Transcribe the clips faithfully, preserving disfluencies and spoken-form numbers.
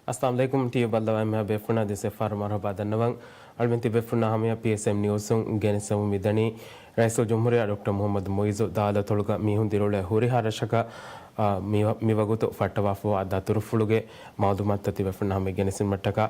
އައްސަލާމު ޢަލައިކުމް. ޓީވީ ބައްލަވާ އެންމެހާ ބޭފުޅުންނަށް ދެ ސެފާރު މަރުޙަބާ ދަންނަވަން. އަޅުމެން ތިބޭފުޅުންނާ ހަމަޔަށް ޕީއެސްއެމް ނިއުސުން ގެނެސްދެމުން މިދަނީ، ރައީސުލްޖުމްހޫރިއްޔާ ޑޮކްޓަރ މުޙައްމަދު މުޢިއްޒު ދާލަތޮޅުގަ މީހުން ދިރިއުޅޭ ހުރިހާ ރަށަކަށް، އާ، މި، މިވަގުތު ފައްޓަވާފަވާ ދަތުރުފުޅުގެ މަޢުލޫމާތުތައް ތިބޭފުޅުންނާ ހަމަޔަށް ގެނެސްދިނުމަށްޓަކާ،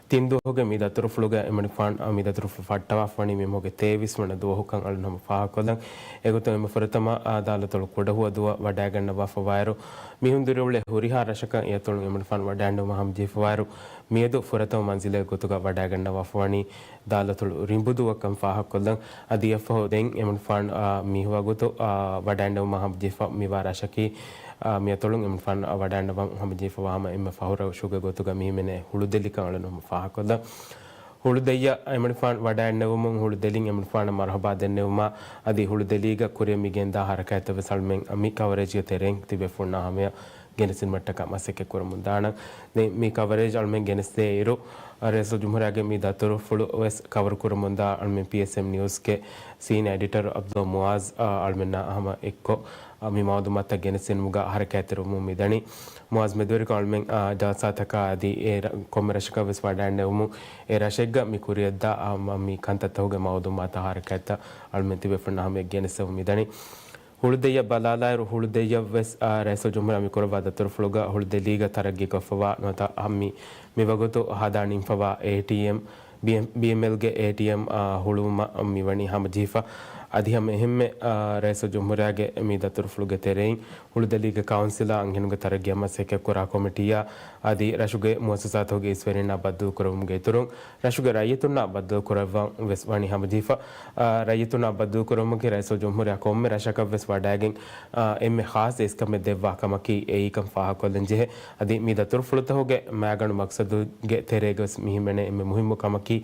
ތިން ދުވަހުގެ މި ދަތުރުފުޅުގަ އެމަނިފާން، މި ދަތުރުފުޅު ފައްޓަވާފަވަނީ މި މަހުގެ ތޭވީސް ވަނަ ދުވަހުކަން އަޅުން ހަމަ ފާހަގަކޮށްލަން. އެގޮތުން އެންމެ ފުރަތަމަ، އާ، ދާލަތޮޅު ކުޑަހުވަދުއަށް ވަޑައިގަންނަވާފަވާއިރު، މީހުން ދިރިއުޅޭ ހުރިހާ ރަށަކަށް އެއަތޮޅުން އެމަނިފާން ވަޑައިގަންނަވުމަށް ހަމަޖެހިފަވާއިރު، މިއަދު ފުރަތަމަ މަންޒިލެއް ގޮތުގަ ވަޑައިގަންނަވާފަވަނީ ދާލަތޮޅު ރިނބުދޫއަށްކަން ފާހަގަކޮށްލަން. އަދި އެއަށްފަހު ދެން އެމަނިފާން، އާ، މި ވަގުތު، އާ، ވަޑައިގަންނަވުމަށް ހަމަޖެހިފަ މިވާ ރަށަކީ، އާ، މިއަތޮޅުން އެމަނިފާން ވަޑައިގަންނަވަން ހަމަޖެހިފަވާ ހަމަ އެންމެ ފަހު ރަށުގެ ގޮތުގަ މިހިމެނޭ ހުޅުދެލިކަން އަޅުން ހަމަ ފާހަގަކޮށްލަން. ހުޅުދެއްޔަށް އެމަނިފާން ވަޑައިގަންނެވުމުން ހުޅުދެލިން އެމަނިފާނަށް މަރުޙަބާ ދެންނެވުމާ، އަދި ހުޅުދެލީގަ ކުރިއަށް މި ގެންދާ ހަރަކާތްތައް ވެސް އަޅުމެން މި ކަވަރޭޖްގެ ތެރެއިން ތިބޭފުޅުންނާ ހަމަޔަށް ގެނެސްދިނުމަށްޓަކާ މަސައްކަތް ކުރަމުން ދާނަން. ދެން މި ކަވަރޭޖް އަޅުމެން ގެނެސްދޭ އިރު، ރައީސުލްޖުމްހޫރިއްޔާގެ މި ދަތުރުފުޅު ވެސް ކަވަރު ކުރަމުންދާ އަޅުމެން ޕީއެސްއެމް ނިއުސްގެ ސީނިއާ އެޑިޓަރު ޢަބްދުﷲ މުޢާޒް، އާ، އަޅުމެންނާ ހަމަ އެއްކޮށް، އާ، މި މަޢުލޫމާތުތައް ގެނެސްދިނުމުގަ ހަރަކާތްތެރިވަމުން މިދަނީ. މުޢާޒް މެދުވެރިކޮށް އަޅުމެން، އާ، ޖަލްސާތަކާ އަދި އެ ރަ-، ކޮންމެ ރަށަކަށް ވެސް ވަޑައިގަންނެވުމުން އެ ރަށެއްގަ މި ކުރިއަށްދާ، އާ، މަ-، މި ކަންތައްތަކުގެ މަޢުލޫމާތާ ހަރަކާތްތައް އަޅުމެން ތިބޭފުޅުންނާ ހަމަޔަށް ގެނެސްދެމުން މިދަނީ. ހުޅުދެއްޔަށް ބަލާލާއިރު، ހުޅުދެއްޔަށް ވެސް، އާ، ރައީސުލްޖުމްހޫރިއްޔާ މި ކުރައްވާ ދަތުރުފުޅުގަ ހުޅުދެލީގަ ތަރައްގީކޮށްފަވާ ނުވަތަ މި، މިވަގުތު ހަދާ ނިންފަވާ އޭޓީއެމް، ބީއެމް، ބީއެމްއެލްގެ އޭޓީއެމް، އާ، ހުޅުވުމަށް މިވަނީ ހަމަޖެހިފަ. އަދި ހަމަ އެހެންމެ، އާ، ރައީސުލްޖުމްހޫރިއްޔާގެ މި ދަތުރުފުޅުގެ ތެރެއިން ހުޅުދެލީގެ ކައުންސިލާ އަންހެނުންގެ ތަރައްގީއަށް މަސައްކަތްކުރާ ކޮމިޓީއާ އަދި ރަށުގެ މުއައްސަސާތަކުގެ އިސްވެރިންނާ ބައްދަލުކުރެވުމުގެ އިތުރުން، ރަށުގެ ރައްޔިތުންނާ ބައްދަލުކުރައްވަން ވެސް ވަނީ ހަމަޖެހިފަ. އާ، ރައްޔިތުންނާ ބައްދަލުކުރުމަކީ ރައީސުލްޖުމްހޫރިއްޔާ ކޮންމެ ރަށަކަށް ވެސް ވަޑައިގެން، އާ، އެންމެ ޚާއްޞަ އިސްކަމެއް ދެއްވާ ކަމަކީ އެއީކަން ފާހަގަކޮށްލަން ޖެހޭ. އަދި މި ދަތުރުފުޅުތަކުގެ މައިގަނޑު މަޤްޞަދުގެ ތެރޭގަ ވެސް މި ހިމެނޭ އެންމެ މުހިއްމު ކަމަކީ،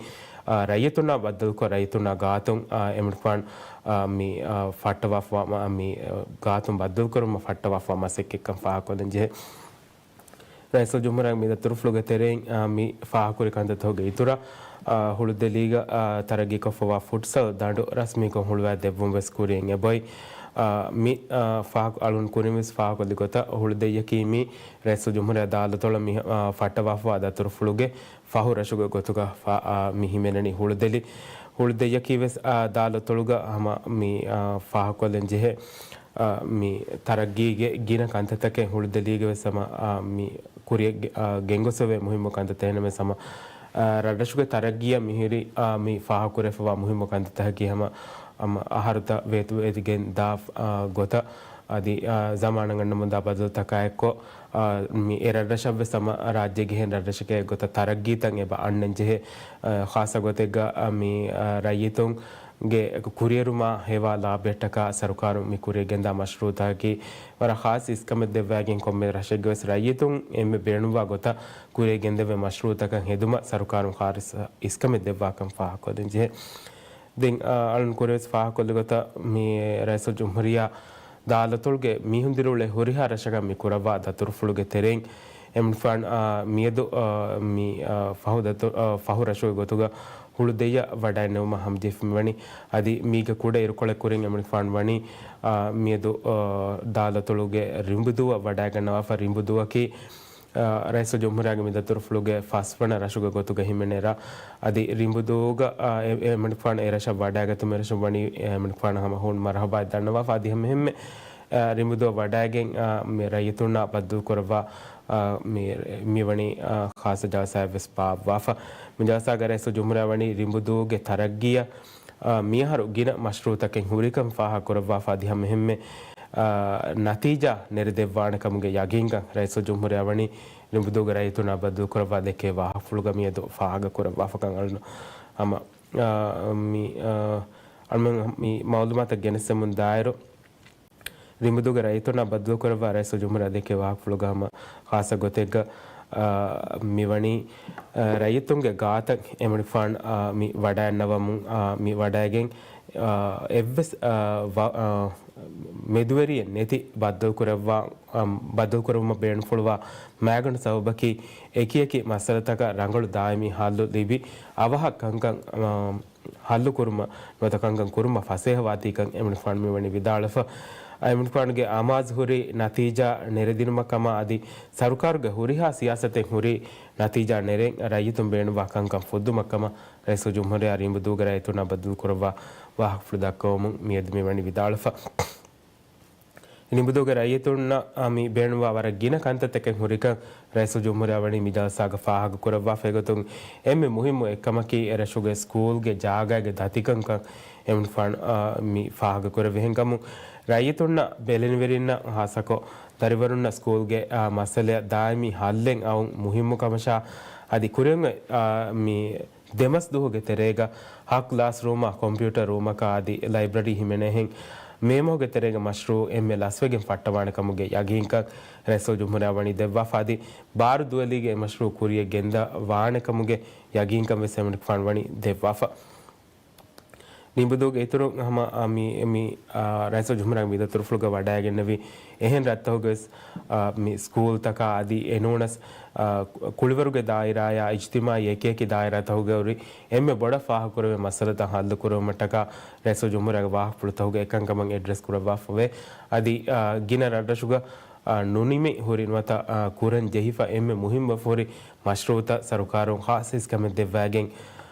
އާ، ރައްޔިތުންނާ ބައްދަލުކޮށް، ރައްޔިތުންނާ ގާތުން، އާ، އެމަނިފާން، އާ، މި، އާ، ފައްޓަވާފަ، އާ، މި، އާ، ގާތުން ބައްދަލުކުރުމަށް ފައްޓަވާފަ މަސައްކަތްކަން ފާހަގަކޮށްލަން ޖެހޭ. ރައީސުލްޖުމްހޫރިއްޔާގެ މި ދަތުރުފުޅުގެ ތެރެއިން، އާ، މި ފާހަގަކުރި ކަންތައްތަކުގެ އިތުރަށް، އާ، ހުޅުދެލީގަ، އާ، ތަރައްގީކޮށްފަވާ ފުޓްސަލް ދަނޑު ރަސްމީކޮށް ހުޅުވާ ދެއްވުން ވެސް ކުރިއަށް އެބައޮތް. އާ، މި، އާ، ފާހަގަ-، އަޅުން ކުރިން ވެސް ފާހަގަކޮށްލި ގޮތަށް ހުޅުދެއްޔަކީ މި ރައީސުލްޖުމްހޫރިއްޔާ ދާލަތޮޅަށް މި، އާ، ފައްޓަވާފަވާ ދަތުރުފުޅުގެ ފަހު ރަށުގެ ގޮތުގަ ފަ-، އާ، މި ހިމެނެނީ ހުޅުދެލި. ހުޅުދެއްޔަކީ ވެސް، އާ، ދާލަތޮޅުގަ ހަމަ މި، އާ، ފާހަގަކޮށްލަން ޖެހޭ، އާ، މި ތަރައްގީގެ ގިނަ ކަންތައްތަކެއް ހުޅުދެލީގެ ވެސް ހަމަ، އާ، މި ކުރިއަށް ގެ-، އާ، ގެންގޮސްފަވޭ މުހިއްމު ކަންތައްތައް. އެހެންނަމަވެސް ހަމަ، އާ، ރަށްރަށުގެ ތަރައްގީއަށް މިހިރި، އާ، މި ފާހަގަކުރެފަވާ މުހިއްމު ކަންތައްތަކަކީ ހަމަ، ހަމަ އަހަރުތައް ވޭތުވެދިގެން ދާ، އާ، ގޮތަށް އަދި، އާ، ޒަމާނަށް އަންނަމުންދާ ބަދަލުތަކާއެއްކޮށް، އާ، މި އެ ރަށްރަށަށްވެސް ހަމަ ރާއްޖޭގެ އެހެން ރަށްރަށެއްގެ ގޮތަށް ތަރައްގީތައް އެބަ އަންނަން ޖެހޭ، އާ، ޚާއްޞަ ގޮތެއްގަ، އާ، މި، އާ، ރައްޔިތުންގެ ކުރިއެރުމާ ހެވާ ލާބަޔަށްޓަކާ ސަރުކާރުން މި ކުރިއަށް ގެންދާ މަޝްރޫއުތަކަކީ ވަރަށް ޚާއްޞަ އިސްކަމެއް ދެއްވައިގެން ކޮންމެ ރަށެއްގެ ވެސް ރައްޔިތުން އެންމެ ބޭނުންވާ ގޮތަށް ކުރިއަށް ގެންދެވޭ މަޝްރޫއުތަކަށް ހެދުމަށް ސަރުކާރުން ޚާއްޞަ އިސްކަމެއް ދެއްވާކަން ފާހަގަކޮށްދޭން ޖެހޭ. ދެން، އާ، އަޅުން ކުރިން ވެސް ފާހަގަކޮށްލި ގޮތަށް މި ރައީސުލްޖުމްހޫރިއްޔާ ދާލަތޮޅުގެ މީހުން ދިރިއުޅޭ ހުރިހާ ރަށަކަށް މި ކުރައްވާ ދަތުރުފުޅުގެ ތެރެއިން އެމަނިފާން، އާ، މިއަދު، އާ، މި، އާ، ފަހު ދަތު-، އާ، ފަހު ރަށުގެ ގޮތުގަ ހުޅުދެއްޔަށް ވަޑައިނެވުމަށް ހަމަޖެހިފަ މިވަނީ. އަދި މީގެ ކުޑަ އިރުކޮޅެއް ކުރިން އެމަނިފާން ވަނީ، އާ، މިއަދު، އާ، ދާލަތޮޅުގެ ރިނބުދޫއަށް ވަޑައިގަންނަވާފަ. ރިނބުދޫއަކީ، އާ، ރައީސުލްޖުމްހޫރިއްޔާގެ މި ދަތުރުފުޅުގެ ފަސްވަނަ ރަށުގެ ގޮތުގަ ހިމެނޭ ރަށް. އަދި ރިނބުދޫގަ، އާ، އެ-، އެމަނިފާނު އެ ރަށަށް ވަޑައިގަތުމަށް އެ ރަށަށް ވަނީ އެމަނިފާނަށް ހަމަ ހޫނު މަރުޙަބާ ދަންނަވާފަ. އަދި ހަމަ އެހެންމެ، އާ، ރިނބުދޫއަށް ވަޑައިގެން، އާ، މި ރައްޔިތުންނާ ބައްދަލުކުރައްވާ، އާ، މި، މިވަނީ، އާ، ޚާއްޞަ ޖަލްސާއެއް ވެސް ބާއްވާފަ. މި ޖަލްސާގަ ރައީސުލްޖުމްހޫރިއްޔާ ވަނީ ރިނބުދޫގެ ތަރައްގީއަށް، އާ، މިއަހަރު ގިނަ މަޝްރޫއުތަކެއް ހުރިކަން ފާހަގަކުރައްވާފަ. އަދި ހަމަ އެހެންމެ، އާ، ނަތީޖާ ނެރެދެއްވާނެ ކަމުގެ ޔަގީންކަން ރައީސުލްޖުމްހޫރިއްޔާ ވަނީ ރިނބުދޫގެ ރައްޔިތުންނާ ބައްދަލުކުރައްވާ ދެއްކޭ ވާހަކަފުޅުގަ މިއަދު ފާހަގަކުރައްވާފަކަން އަޅުން ހަމަ، އާ، މި، އާ، އަޅުމެން މި މައުލޫމާތަށް ގެނެސްދެމުން ދާއިރު، ރިނބުދޫގެ ރައްޔިތުންނާ ބައްދަލުކުރައްވާ ރައީސުލްޖުމްހޫރިއްޔާ ދެއްކޭ ވާހަކަފުޅުގަ ހަމަ ޚާއްޞަ ގޮތެއްގަ، އާ، މިވަނީ، އާ، ރައްޔިތުންގެ ގާތަށް އެމަނިފާން، އާ، މި ވަޑައިންނަވަމުން، އާ، މި ވަޑައިގެން، އާ، އެއްވެސް، އާ، ވަ-، އާ، މެދުވެރިއެއް ނެތި ބައްދަލުކުރައްވާ، އާ، ބައްދަލުކުރުމަށް ބޭނުންފުޅުވާ މައިގަނޑު ސަބަބަކީ އެކިއެކި މައްސަލަތަކަށް ރަނގަޅު ދާއިމީ ހައްލު ލިބި އަވަހަށް ކަންކަން، އާ، ހައްލުކުރުމަށް ނުވަތަ ކަންކަން ކުރުމަށް ފަސޭހަވާތީކަން އެމަނިފާން މިވަނީ ވިދާޅުވެފަ. އެމިންފާންގެ އަމާޒު ހުރި ނަތީޖާ ނެރެދިނުމަށް ކަމަށް އަދި ސަރުކާރުގެ ހުރިހާ ސިޔާސަތެއް ހުރި ނަތީޖާ ނެރެން ރައްޔިތުން ބޭނުންވާ ކަންކަން ފުއްދުމަށް ކަމަށް ރައީސުލް ޖުމްހޫރިއްޔާ ރިނބުދޫގެ ރައްޔިތުންނާ ބައްދަލުކުރައްވާ ވާހަކަފުޅު ދައްކަވަމުން މިއަދު މިވަނީ ވިދާޅުވެފަ. ރިނބުދޫގެ ރައްޔިތުންނަށް މި ބޭނުންވާ ވަރަށް ގިނަ ކަންތައްތަކެއް ހުރިކަން ރައީސުލް ޖުމްހޫރިއްޔާ ވަނީ މި ޖަލްސާގަ ފާހަގަކުރައްވާފައިގޮތުން އެންމެ މުހިއްމު އެއްކަމަކީ އެރަށުގެ ސްކޫލްގެ ޖާގައިގެ ދަތިކަންކަން އެމިންފާން މި ފާހަގަކުރެއްވި ހެންކަމުން ރައްޔިތުންނަށް ބެލެނިވެރިންނަށް ހާއްސަކޮށް ދަރިވަރުންނަށް ސްކޫލްގެ މައްސަލައަށް ދާއިމީ ހައްލެއް އައުން މުހިއްމު ކަމަށާ އަދި ކުރިއަށް މި ދެމަސް ދުވަހުގެ ތެރޭގަ ހަ ކްލާސްރޫމާ ކޮމްޕިއުޓަރ ރޫމަކާ އަދި ލައިބްރަރީ ހިމެނޭހެން މޭމަހުގެ ތެރޭގެ މަޝްރޫއު އެންމެ ލަސްވެގެން ފައްޓަވާނެ ކަމުގެ ޔަގީންކަން ރައީސުލް ޖުމްހޫރިއްޔާ ވަނީ ދެއްވާފަ އަދި ބާރު ދުވެލީގެ އެ މަޝްރޫއު ކުރިއަށް ގެންދަވާނެ ކަމުގެ ޔަގީންކަން ވެސް އެމިންފާން ވަނީ ދެއްވާފަ. ރިނބުދޫގެ އިތުރުން ހަމަ މި، މި، ރައީސުލް ޖުމްހޫރިއްޔާ މި ދަތުރުފުޅުގަ ވަޑައިގެންނެވި އެހެން ރަށްތަކުގަވެސް، މި ސްކޫލްތަކާ އަދި އެނޫނަސް، ކުޅިވަރުގެ ދާއިރާޔާ އިޖްތިމާއީ އެކިއެކި ދާއިރާތަކުގައި ހުރި އެންމެ ބޮޑަށް ފާހަގަކުރެވޭ މައްސަލަތައް ހައްލުކުރުމަށްޓަކާ ރައީސުލް ޖުމްހޫރިއްޔާގެ ވާހަކަފުޅުތަކުގަ އެކަންކަމަށް އެޑްރެސް ކުރައްވާފަވޭ. އަދި، ގިނަ ރަށްރަށުގަ، ނުނިމި ހުރި ނުވަތަ، ކުރަން ޖެހިފަ އެންމެ މުހިއްމުވެފަ ހުރި މަޝްރޫއުތައް ސަރުކާރުން ޚާއްސަ އިސްކަމެއް ދެއްވައިގެން،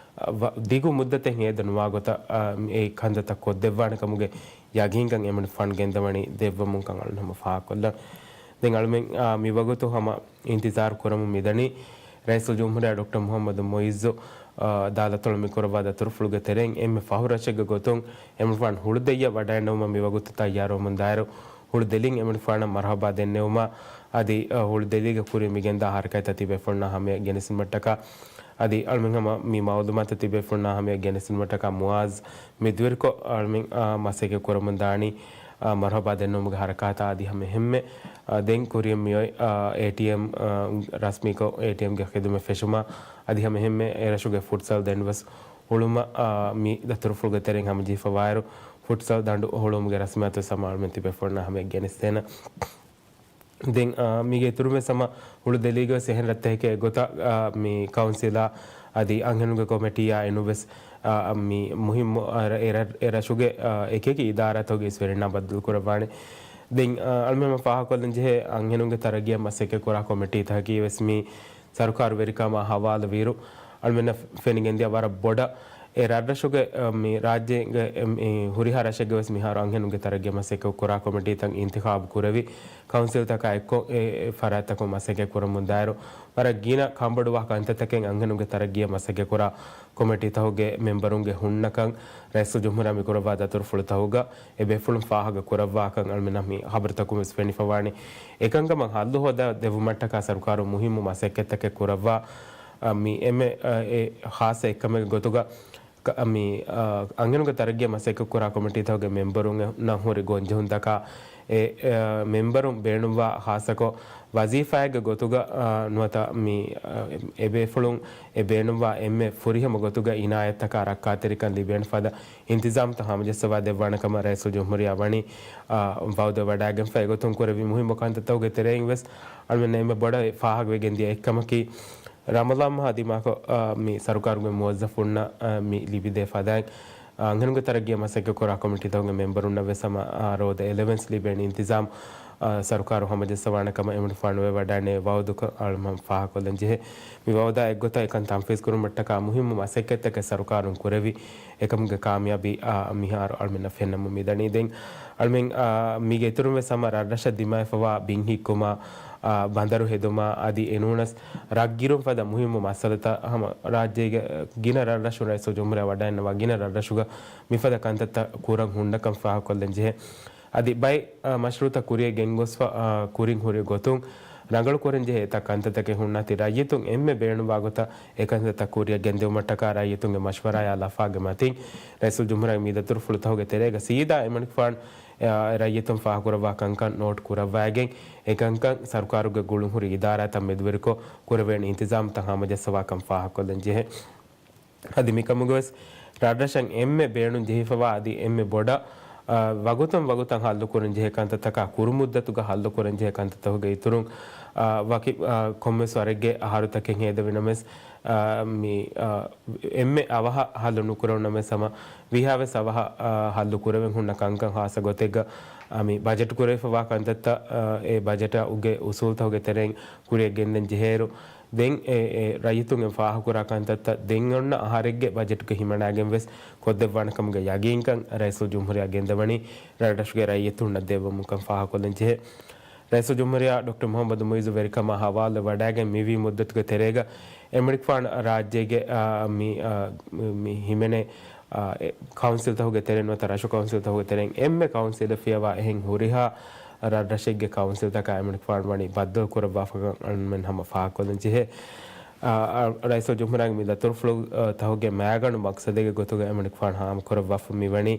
ވަ-، ދިގު މުއްދަތެއް ހޭދަ ނުވާ ގޮތަށް، އާ، އެ ކަންތައްތައް ކޮށްދެއްވާނެ ކަމުގެ ޔަގީންކަން އެމިންފާން ގެންދަވަނީ ދެއްވަމުން ކަން އަޅުން ހަމަ ފާހަގަކޮށްލަން. ދެން އަޅުމެން، އާ، މިވަގުތު ހަމަ އިންތިޒާރު ކުރަމުން މިދަނީ ރައީސުލް ޖުމްހޫރިއްޔާ ޑޮކްޓަރ މުހައްމަދު މުއިއްޒު، އާ، އަދާލަތު މިކުރައްވާ ދަތުރުފުޅުގެ ތެރެއިން އެންމެ ފަހު ރަށެއްގެ ގޮތުން އެމިންފާން ހުޅުދެއްޔަށް ވަޑައިންނެވުމަށް މިވަގުތު ތައްޔާރުވަމުން ދާއިރު ހުޅުދެލިން އެމިންފާނަށް މަރުހަބާ ދެންނެވުމާ އަދި، އަ، ހުޅުދެލީގެ ކުރިން މިގެންދާ ހަރަކާތްތައް ތިބޭފުޅުންނާ ހަމަޔަށް ގެނެސްދިނުމަށްޓަކާ އަދި އަޅުމެން ހަމަ މި މައުލޫމާތު ތިބޭފުޅުންނާ ހަމަޔަށް ގެނެސްދިނުމަށްޓަކާ މުއާޒް މި ދުވެރިކޮށް އަޅުމެން، އާ، މަސައްކަތް ކުރަމުން ދާނީ، އާ، މަރުހަބާ ދެންނެވުމުގެ ހަރަކާތާ އަދި ހަމަ އެހެންމެ، އާ، ދެން ކުރިއަށް މިއޮތް، އާ، އޭޓީއެމް، އާ، ރަސްމީކޮށް އޭޓީއެމްގެ ޚިދުމަތް ފެށުމާ އަދި ހަމަ އެހެންމެ އެރަށުގެ ފުޓްސަލް ދެންވެސް ހުޅުމަށް، އާ، މި ދަތުރުފުޅުގެ ތެރެއިން ހަމަޖެހިފަވާއިރު، ފުޓްސަލް ދަނޑު ހުޅުވުމުގެ ރަސްމިއްޔާތު ވެސް ހަމަ އަޅުމެން ތިބޭފުޅުންނާ ހަމަޔަށް ގެނެސްދޭނަން. ދެން، އާ، މީގެ އިތުރުން ވެސް ހަމަ ހުޅުދެލީގަވެސް އެހެން ރަށްތަކެއް ގޮތަށް، އާ، މި ކައުންސިލާ އަދި އަންހެނުންގެ ކޮމިޓީއާ އެނޫންވެސް، އާ، މި މުހިއްމު، އާ، އެ ރަ-، އެ ރަށުގެ، އާ، އެކިއެކި އިދާރާތަކުގެ އިސްވެރިންނާ ބައްދަލު ކުރައްވާނެ. ދެން، އާ، އަޅުމެން ފާހަގަކޮށްލަން ޖެހޭ އަންހެނުންގެ ތަރައްގީއަށް މަސައްކަތް ކުރާ ކޮމިޓީތަކަކީ ވެސް މި ސަރުކާރު ވެރިކަމާ ހަވާލުވިއިރު، އަޅުމެންނަށް ފެނިގެންދިޔަ ވަރަށް ބޮޑަށް އެ ރަށްރަށުގެ، އަ، މި ރާއްޖޭގެ، އެ، މި ހުރިހާ ރަށެއްގެ ވެސް މިހާރު އަންހެނުންގެ ތަރައްގީ މަސައްކަތް ކުރާ ކޮމިޓީތައް އިންތިޚާބު ކުރެވި، ކައުންސިލްތަކާ އެއްކޮށް އެ، އެ ފަރާތްތަކުން މަސައްކަތް ކުރަމުން ދާއިރު، ވަރަށް ގިނަ ކަންބޮޑުވާ ކަންތައްތަކެއް އަންހެނުންގެ ތަރައްގީއަށް މަސައްކަތް ކުރާ ކޮމިޓީތަކުގެ މެމްބަރުންގެ ހުންނަކަން ރައީސުލް ޖުމްހޫރިއްޔާ މިކުރައްވާ ދަތުރުފުޅުތަކުގަ އެ ބޭފުޅުން ފާހަގަ ކުރައްވާކަން އަޅުމެންނަށް މި ހަބަރުތަކުން ވެސް ފެނިފަވާނެ. އެކަންކަމަށް ހައްލު ހޯދާ ދެއްވުމަށްޓަކާ ސަރުކާރުން މުހިއްމު މަސައްކަތްތަކެއް ކުރައްވާ، އަ، މި އެންމެ، އަ، އެ ޚާއްސަ އެއްކަމެއްގެ ގޮތުގަ ކަ-، މި، އަ، އަންހެނުންގެ ތަރައްގީއަށް މަސައްކަތް ކުރާ ކޮމިޓީތަކުގެ މެމްބަރުންނަށް ހުރި ގޮންޖެހުންތަކާ އެ، އަ، މެމްބަރުން ބޭނުންވާ ޚާއްސަކޮށް ވަޒީފާއެއްގެ ގޮތުގަ، އަ، ނުވަތަ މި، އަ، އެބޭފުޅުން އެ ބޭނުންވާ އެންމެ ފުރިހަމަ ގޮތުގަ އިނާޔަތްތަކާ ރައްކާތެރިކަން ލިބޭނެ ފަދަ އިންތިޒާމްތައް ހަމަޖައްސަވާ ދެއްވާނެ ކަމަށް ރައީސުލް ޖުމްހޫރިއްޔާ ވަނީ، އާ، ވައުދުވެވަޑައިގެންފަ. އެގޮތުން ކުރެވި މުހިއްމު ކަންތައްތަކުގެ ތެރެއިން ވެސް އަޅުމެންނަށް އެންމެ ބޮޑަށް ފާހަގަވެގެން ދިޔަ އެއްކަމަކީ، ރަމަޟާން މަހާ ދިމާކޮށް، އާ، މި ސަރުކާރުގެ މުވައްޒަފުންނަށް، އާ، މި ލިބިދޭ ފަދައިން، އާ، އަންހެނުންގެ ތަރައްގީއަށް މަސައްކަތް ކުރާ ކޮމިޓީތަކުގެ މެމްބަރުންނަށް ވެސް ހަމަ، އާ، ރޯދަ އެލަވެންސް ލިބޭނެ އިންތިޒާމް، އާ، ސަރުކާރު ހަމަޖައްސަވާނެ ކަމަށް އެމިންފާނު ވެވަޑައިގެންނެވި ވައުދުކަން އަޅުމެން ފާހަގަކޮށްލަން ޖެހޭ. މި ވައުދާ އެއްގޮތަށް އެކަން ތަންފީޒް ކުރުމަށްޓަކާ މުހިއްމު މަސައްކަތްތަކެއް ސަރުކާރުން ކުރެވި އެކަމުގެ ކާމިޔާބީ، އާ، މިހާރު އަޅުމެންނަށް ފެންނަމުން މިދަނީ. ދެން އަޅުމެން، އާ، މީގެ އިތުރުން ވެސް ހަމަ ރަށްރަށަށް ދިމާވެފަވާ ބިން ހިއްކުމާ، އާ، ބަނދަރު ހެދުމާ އަދި އެނޫނަސް ރަށްގިރުން ފަދަ މުހިއްމު މައްސަލަތައް ހަމަ ރާއްޖޭގެ ގިނަ ރަށްރަށުން ރައީސުލް ޖުމްހޫރިއްޔާ ވަޑައިންނަވާ ގިނަ ރަށްރަށުގަ މިފަދަ ކަންތައްތައް ކުރަން ހުންނަކަން ފާހަގަކޮށްލަން ޖެހޭ. އަދި ބައެއް، އާ، މަޝްރޫއުތައް ކުރިއަށް ގެންގޮސްފަ، އާ، ކުރިން ހުރި ގޮތުން ރަނގަޅުކުރަން ޖެހޭ އެތައް ކަންތައްތަކެއް ހުންނާތީ ރައްޔިތުން އެންމެ ބޭނުންވާ ގޮތަށް އެ ކަންތައްތައް ކުރިއަށް ގެންދިއުމަށްޓަކާ ރައްޔިތުންގެ މަޝްވަރާޔާ ލަފާގެ މަތިން ރައީސުލް ޖުމްހޫރިއްޔާ މި ދަތުރުފުޅުތަކުގެ ތެރޭގަ ސީދާ އެމަނިކުފާން، އާ، ރައްޔިތުން ފާހަގަކުރައްވާ ކަންކަން ނޯޓް ކުރައްވައިގެން އެކަންކަން ސަރުކާރުގެ ގުޅުންހުރި އިދާރާތައް މެދުވެރިކޮށް ކުރެވޭނެ އިންތިޒާމްތައް ހަމަޖައްސަވާކަން ފާހަގަކޮށްލަން ޖެހޭ. އަދި މިކަމުގަވެސް ރަށްރަށަށް އެންމެ ބޭނުން ޖެހިފަވާ އަދި އެންމެ ބޮޑަށް، އާ، ވަގުތުން ވަގުތަށް ހައްލުކުރަން ޖެހޭ ކަންތައްތަކާ ކުރު މުއްދަތުގަ ހައްލުކުރަން ޖެހޭ ކަންތައްތަކުގެ އިތުރުން، އާ، ވަކި، އާ، ކޮންމެސް ވަރެއްގެ އަހަރުތަކެއް ހޭދަވި ނަމަވެސް، އާ، މި، އާ، އެންމެ އަވަހަށް ހައްލު ނުކުރެވުނަމެސް ހަމަ ވީހާވެސް އަވަހަށް، އާ، ހައްލު ކުރެވެން ހުންނަ ކަންކަން ހާއްސަ ގޮތެއްގަ، އާ، މި ބަޖެޓް ކުރެވިފަވާ ކަންތައްތައް، އާ، އެ ބަޖެޓުގެ އުސޫލުތަކުގެ ތެރެއިން ކުރިއަށް ގެންދަން ޖެހޭއިރު، ދެން އެ، އެ ރައްޔިތުން އެ ފާހަގަކުރާ ކަންތައްތައް ދެން އޮންނަ އަހަރެއްގެ ބަޖެޓުގެ ހިމަނާގެން ވެސް ކޮށްދެއްވާނެ ކަމުގެ ޔަގީންކަން ރައީސުލްޖުމްހޫރިއްޔާ ގެންދަވަނީ ރަށްރަށުގެ ރައްޔިތުންނަށް ދެއްވަމުންކަން ފާހަގަކޮށްލަން ޖެހޭ. ރައީސުލްޖުމްހޫރިއްޔާ ޑޮކްޓަރ މުހައްމަދު މުއިއްޒު ވެރިކަމާ ހަވާލުވެ ވަޑައިގެން މިވީ މުއްދަތުގެ ތެރޭގަ އެމަނިކުފާނު ރާއްޖޭގެ، އާ، މި، އާ، މި ހިމެނޭ، އާ، އެ ކައުންސިލްތަކުގެ ތެރެއިން ނުވަތަ ރަށު ކައުންސިލްތަކުގެ ތެރެއިން އެންމެ ކައުންސިލަށް ފިޔަވާ އެހެން ހުރިހާ ރަށްރަށެއްގެ ކައުންސިލްތަކާ އެމަނިކުފާނު ވަނީ ބައްދަލު ކުރައްވާފަކަން އަޅުމެން ހަމަ ފާހަގަކޮށްލަން ޖެހޭ. އާ، އާ، ރައީސުލްޖުމްހޫރިއްޔާގެ މި ދަތުރުފުޅު، އާ، ތަކުގެ މައިގަނޑު މަޤްޞަދެއްގެ ގޮތުގަ އެމަނިކުފާނު ހާމަކުރައްވާފަ މިވަނީ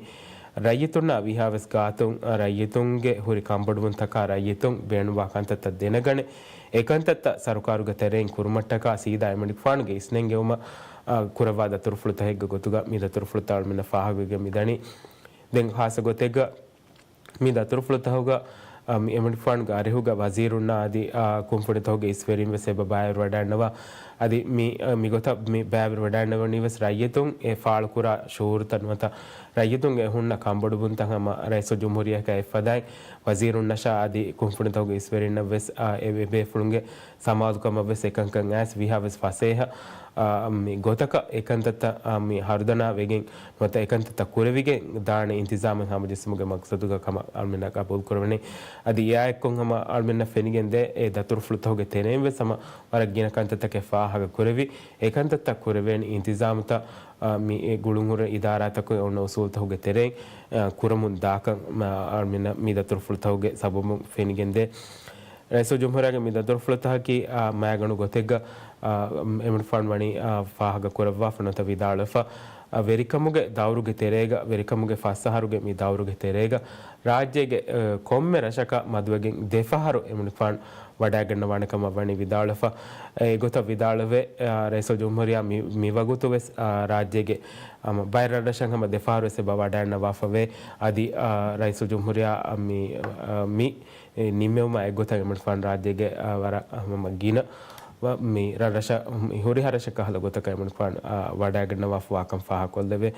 ރައްޔިތުންނާ ވީހާވެސް ގާތުން، އާ، ރައްޔިތުންގެ ހުރި ކަންބޮޑުވުންތަކާ ރައްޔިތުން ބޭނުންވާ ކަންތައްތައް ދެނެގަނެ، އެ ކަންތައްތައް ސަރުކާރުގެ ތެރެއިން ކުރުމަށްޓަކާ ސީދާ އެމަނިކުފާނުގެ އިސްނެންގެވުމަށް، އާ، ކުރައްވާ ދަތުރުފުޅުތަކެއްގެ ގޮތުގަ މި ދަތުރުފުޅުތައް އަޅުމެންނަށް ފާހަގަވެގެން މިދަނީ. ދެން ޚާއްޞަ ގޮތެއްގަ މި ދަތުރުފުޅުތަކުގަ، އަ، މި އެމަނިކުފާނުގެ އަރިހުގަ ވަޒީރުންނާ އަދި، އަ، ކުންފުނިތަކުގެ އިސްވެރިން ވެސް އެބަ ބައިވެރިވަޑައިންނަވާ. އަދި މި، އަ، މިގޮތަށް މި ބައިވެރިވަޑައިންނަވަނީ ވެސް ރައްޔިތުން އެ ފާޅުކުރާ ޝުޢޫރުތައް ނުވަތަ ރައްޔިތުންގެ ހުންނަ ކަންބޮޑުވުންތައް ހަމަ ރައީސުލްޖުމްހޫރިއްޔާގެ އެއްފަދައިން ވަޒީރުންނަށާ އަދި ކުންފުނިތަކުގެ އިސްވެރިންނަށް ވެސް، އަ، އެ ބޭފުޅުންގެ ސަމާލުކަމަށް ވެސް އެކަންކަން އައިސް ވީހާވެސް ފަސޭހަ، އާ، މި ގޮތަކަށް އެކަންތައްތައް، އާ، މި ހަރުދަނާ ވެގެން ނުވަތަ އެކަންތައްތައް ކުރެވިގެން ދާނެ އިންތިޒާމެއް ހަމަޖެއްސުމުގެ މަޤްޞަދުގަ ކަމަށް އަޅުމެންނަށް ގަބޫލު ކުރެވެނީ. އަދި އެއާ އެއްކޮށް ހަމަ އަޅުމެންނަށް ފެނިގެން ދޭ އެ ދަތުރުފުޅުތަކުގެ ތެރެއިން ވެސް ހަމަ ވަރަށް ގިނަ ކަންތައްތަކެއް ފާހަގަ ކުރެވި، އެ ކަންތައްތައް ކުރެވޭނެ އިންތިޒާމުތައް، އާ، މި އެ ގުޅުންހުރި އިދާރާތަކުގެ އޮންނަ އުސޫލުތަކުގެ ތެރެއިން، އާ، ކުރަމުން ދާކަން، އާ، އަޅުމެންނަށް މި ދަތުރުފުޅުތަކުގެ ސަބަބުން ފެނިގެން ދޭ. ރައީސުލްޖުމްހޫރިއްޔާގެ މި ދަތުރުފުޅުތަކަކީ، އާ، މައިގަނޑު ގޮތެއްގަ، އާ، އެމަނިކުފާނު ވަނީ، އާ، ފާހަގަ ކުރައްވާފަ ނުވަތަ ވިދާޅުވެފަ، އާ، ވެރިކަމުގެ ދައުރުގެ ތެރޭގަ، ވެރިކަމުގެ ފަސް އަހަރުގެ މި ދައުރުގެ ތެރޭގަ، ރާއްޖޭގެ، އާ، ކޮންމެ ރަށަކަށް މަދުވެގެން ދެފަހަރު އެމަނިކުފާނު ވަޑައިގަންނަވާނެ ކަމަށް ވަނީ ވިދާޅުވެފަ. އެގޮތަށް ވިދާޅުވެ، އާ، ރައީސުލްޖުމްހޫރިއްޔާ މި، މިވަގުތު ވެސް، އާ، ރާއްޖޭގެ، އާ، ބައެއް ރަށްރަށަށް ހަމަ ދެފަހަރު ވެސް އެބަ ވަޑައިގަންނަވާފަވޭ. އަދި، އާ، ރައީސުލްޖުމްހޫރިއްޔާ މި، އާ، މި އެ ނިންމެވުމާ އެއްގޮތަށް އެމަނިކުފާނު ރާއްޖޭގެ، އާ، ވަރަށް ހަމަ ގިނަ ވަ-، މި ރަށްރަށަށް، މި ހުރިހާ ރަށެއް ކަހަލަ ގޮތަކަށް އެމަނިކުފާނު، އާ، ވަޑައިގަންނަވާފަވާކަން ފާހަގަކޮށްލެވޭ.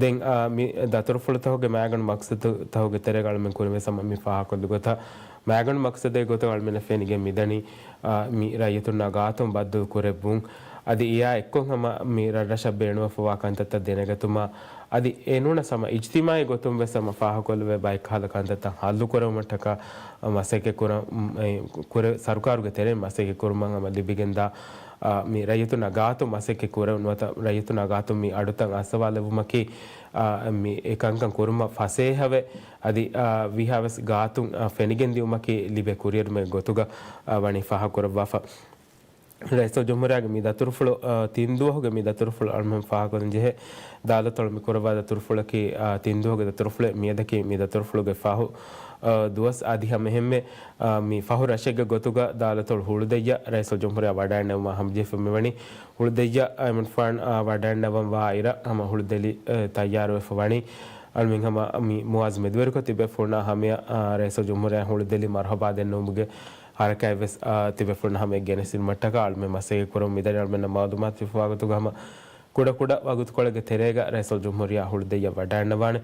ދެން، އާ، މި ދަތުރުފުޅުތަކުގެ މައިގަނޑު މަޤްޞަދުތަކުގެ ތެރޭގަ އަޅުމެން ކުރިންވެސް ހަމަ މި ފާހަގަކޮށްލި ގޮތަށް، މައިގަނޑު މަޤްޞަދެއް ގޮތަށް އަޅުމެންނަށް ފެނިގެން މިދަނީ، އާ، މި ރައްޔިތުންނާ ގާތުން ބައްދަލު ކުރެއްވުން. އަދި އެއާ އެއްކޮށް ހަމަ މި ރަށްރަށަށް ބޭނުންވެފަވާ ކަންތައްތައް ދެނެގަތުމަށް، އަދި އެނޫނަސް ހަމަ އިޖްތިމާޢީ ގޮތުން ވެސް ހަމަ ފާހަގަކޮށްލެވޭ ބައެއް ކަހަލަ ކަންތައްތައް ހައްލު ކުރެވުމަށްޓަކާ މަސައްކަތް ކުރަން، އެ، ކުރެ-، ސަރުކާރުގެ ތެރެއިން މަސައްކަތް ކުރުމަށް ހަމަ ލިބިގެންދާ، އާ، މި ރައްޔިތުންނާ ގާތުން މަސައްކަތް ކުރެވުން ނުވަތަ ރައްޔިތުންނާ ގާތުން މި އަޑުތައް އައްސަވާލެއްވުމަކީ، އާ، މި އެ ކަންކަން ކުރުމަށް ފަސޭހަވެ، އަދި، އާ، ވީހާވެސް ގާތުން، އާ، ފެނިގެންދިއުމަކީ ލިބޭ ކުރިއެރުމެއް ގޮތުގަ، އާ، ވަނީ ފާހަގަކުރައްވާފަ. ރައީސުލްޖުމްހޫރިއްޔާގެ މި ދަތުރުފުޅު، އާ، ތިން ދުވަހުގެ މި ދަތުރުފުޅު އަޅުމެން ފާހަގަކޮށްލަން ޖެހޭ. ދާލަތޮޅު މި ކުރައްވާ ދަތުރުފުޅަކީ، އާ، ތިން ދުވަހުގެ ދަތުރުފުޅެއް. މިއަދަކީ މި ދަތުރުފުޅުގެ ފަހު، އާ، ދުވަސް. އަދި ހަމައެހެންމެ، އާ، މި ފަހު ރަށެއްގެ ގޮތުގަ ދާލަތޮޅު ހުޅުދެއްޔަށް ރައީސުލްޖުމްހޫރިއްޔާ ވަޑައިންނެވުމަށް ހަމަޖެހިފަ މިވަނީ. ހުޅުދެއްޔަށް އެމަނިކުފާނު، އާ، ވަޑައިންނަވަން ވާ އިރަށް ހަމަ ހުޅުދެލި، އެ، ތައްޔާރުވެފަ ވަނީ. އަޅުމެން ހަމަ މި މުއާޒް މެދުވެރިކޮށް ތިބޭފުޅުންނާ ހަމަޔަށް، އާ، ރައީސުލްޖުމްހޫރިއްޔާ ހުޅުދެލި މަރުޙަބާ ދެންނެވުމުގެ ހަރަކާތް ވެސް، އާ، ތިބޭފުޅުންނަށް ހަމަޔަށް ގެނެސްދިނުމަށްޓަކާ އަޅުމެން މަސައްކަތް ކުރަމުން މިދަނީ. އަޅުމެންނަށް މައުލޫމާތު ފޮވާގޮތުގަ ހަމަ ކުޑަކުޑަ ވަގުތުކޮޅެއްގެ ތެރޭގަ ރައީސުލްޖުމްހޫރިއްޔާ ހުޅުދެއްޔަށް ވަޑައިންނަވާނެ.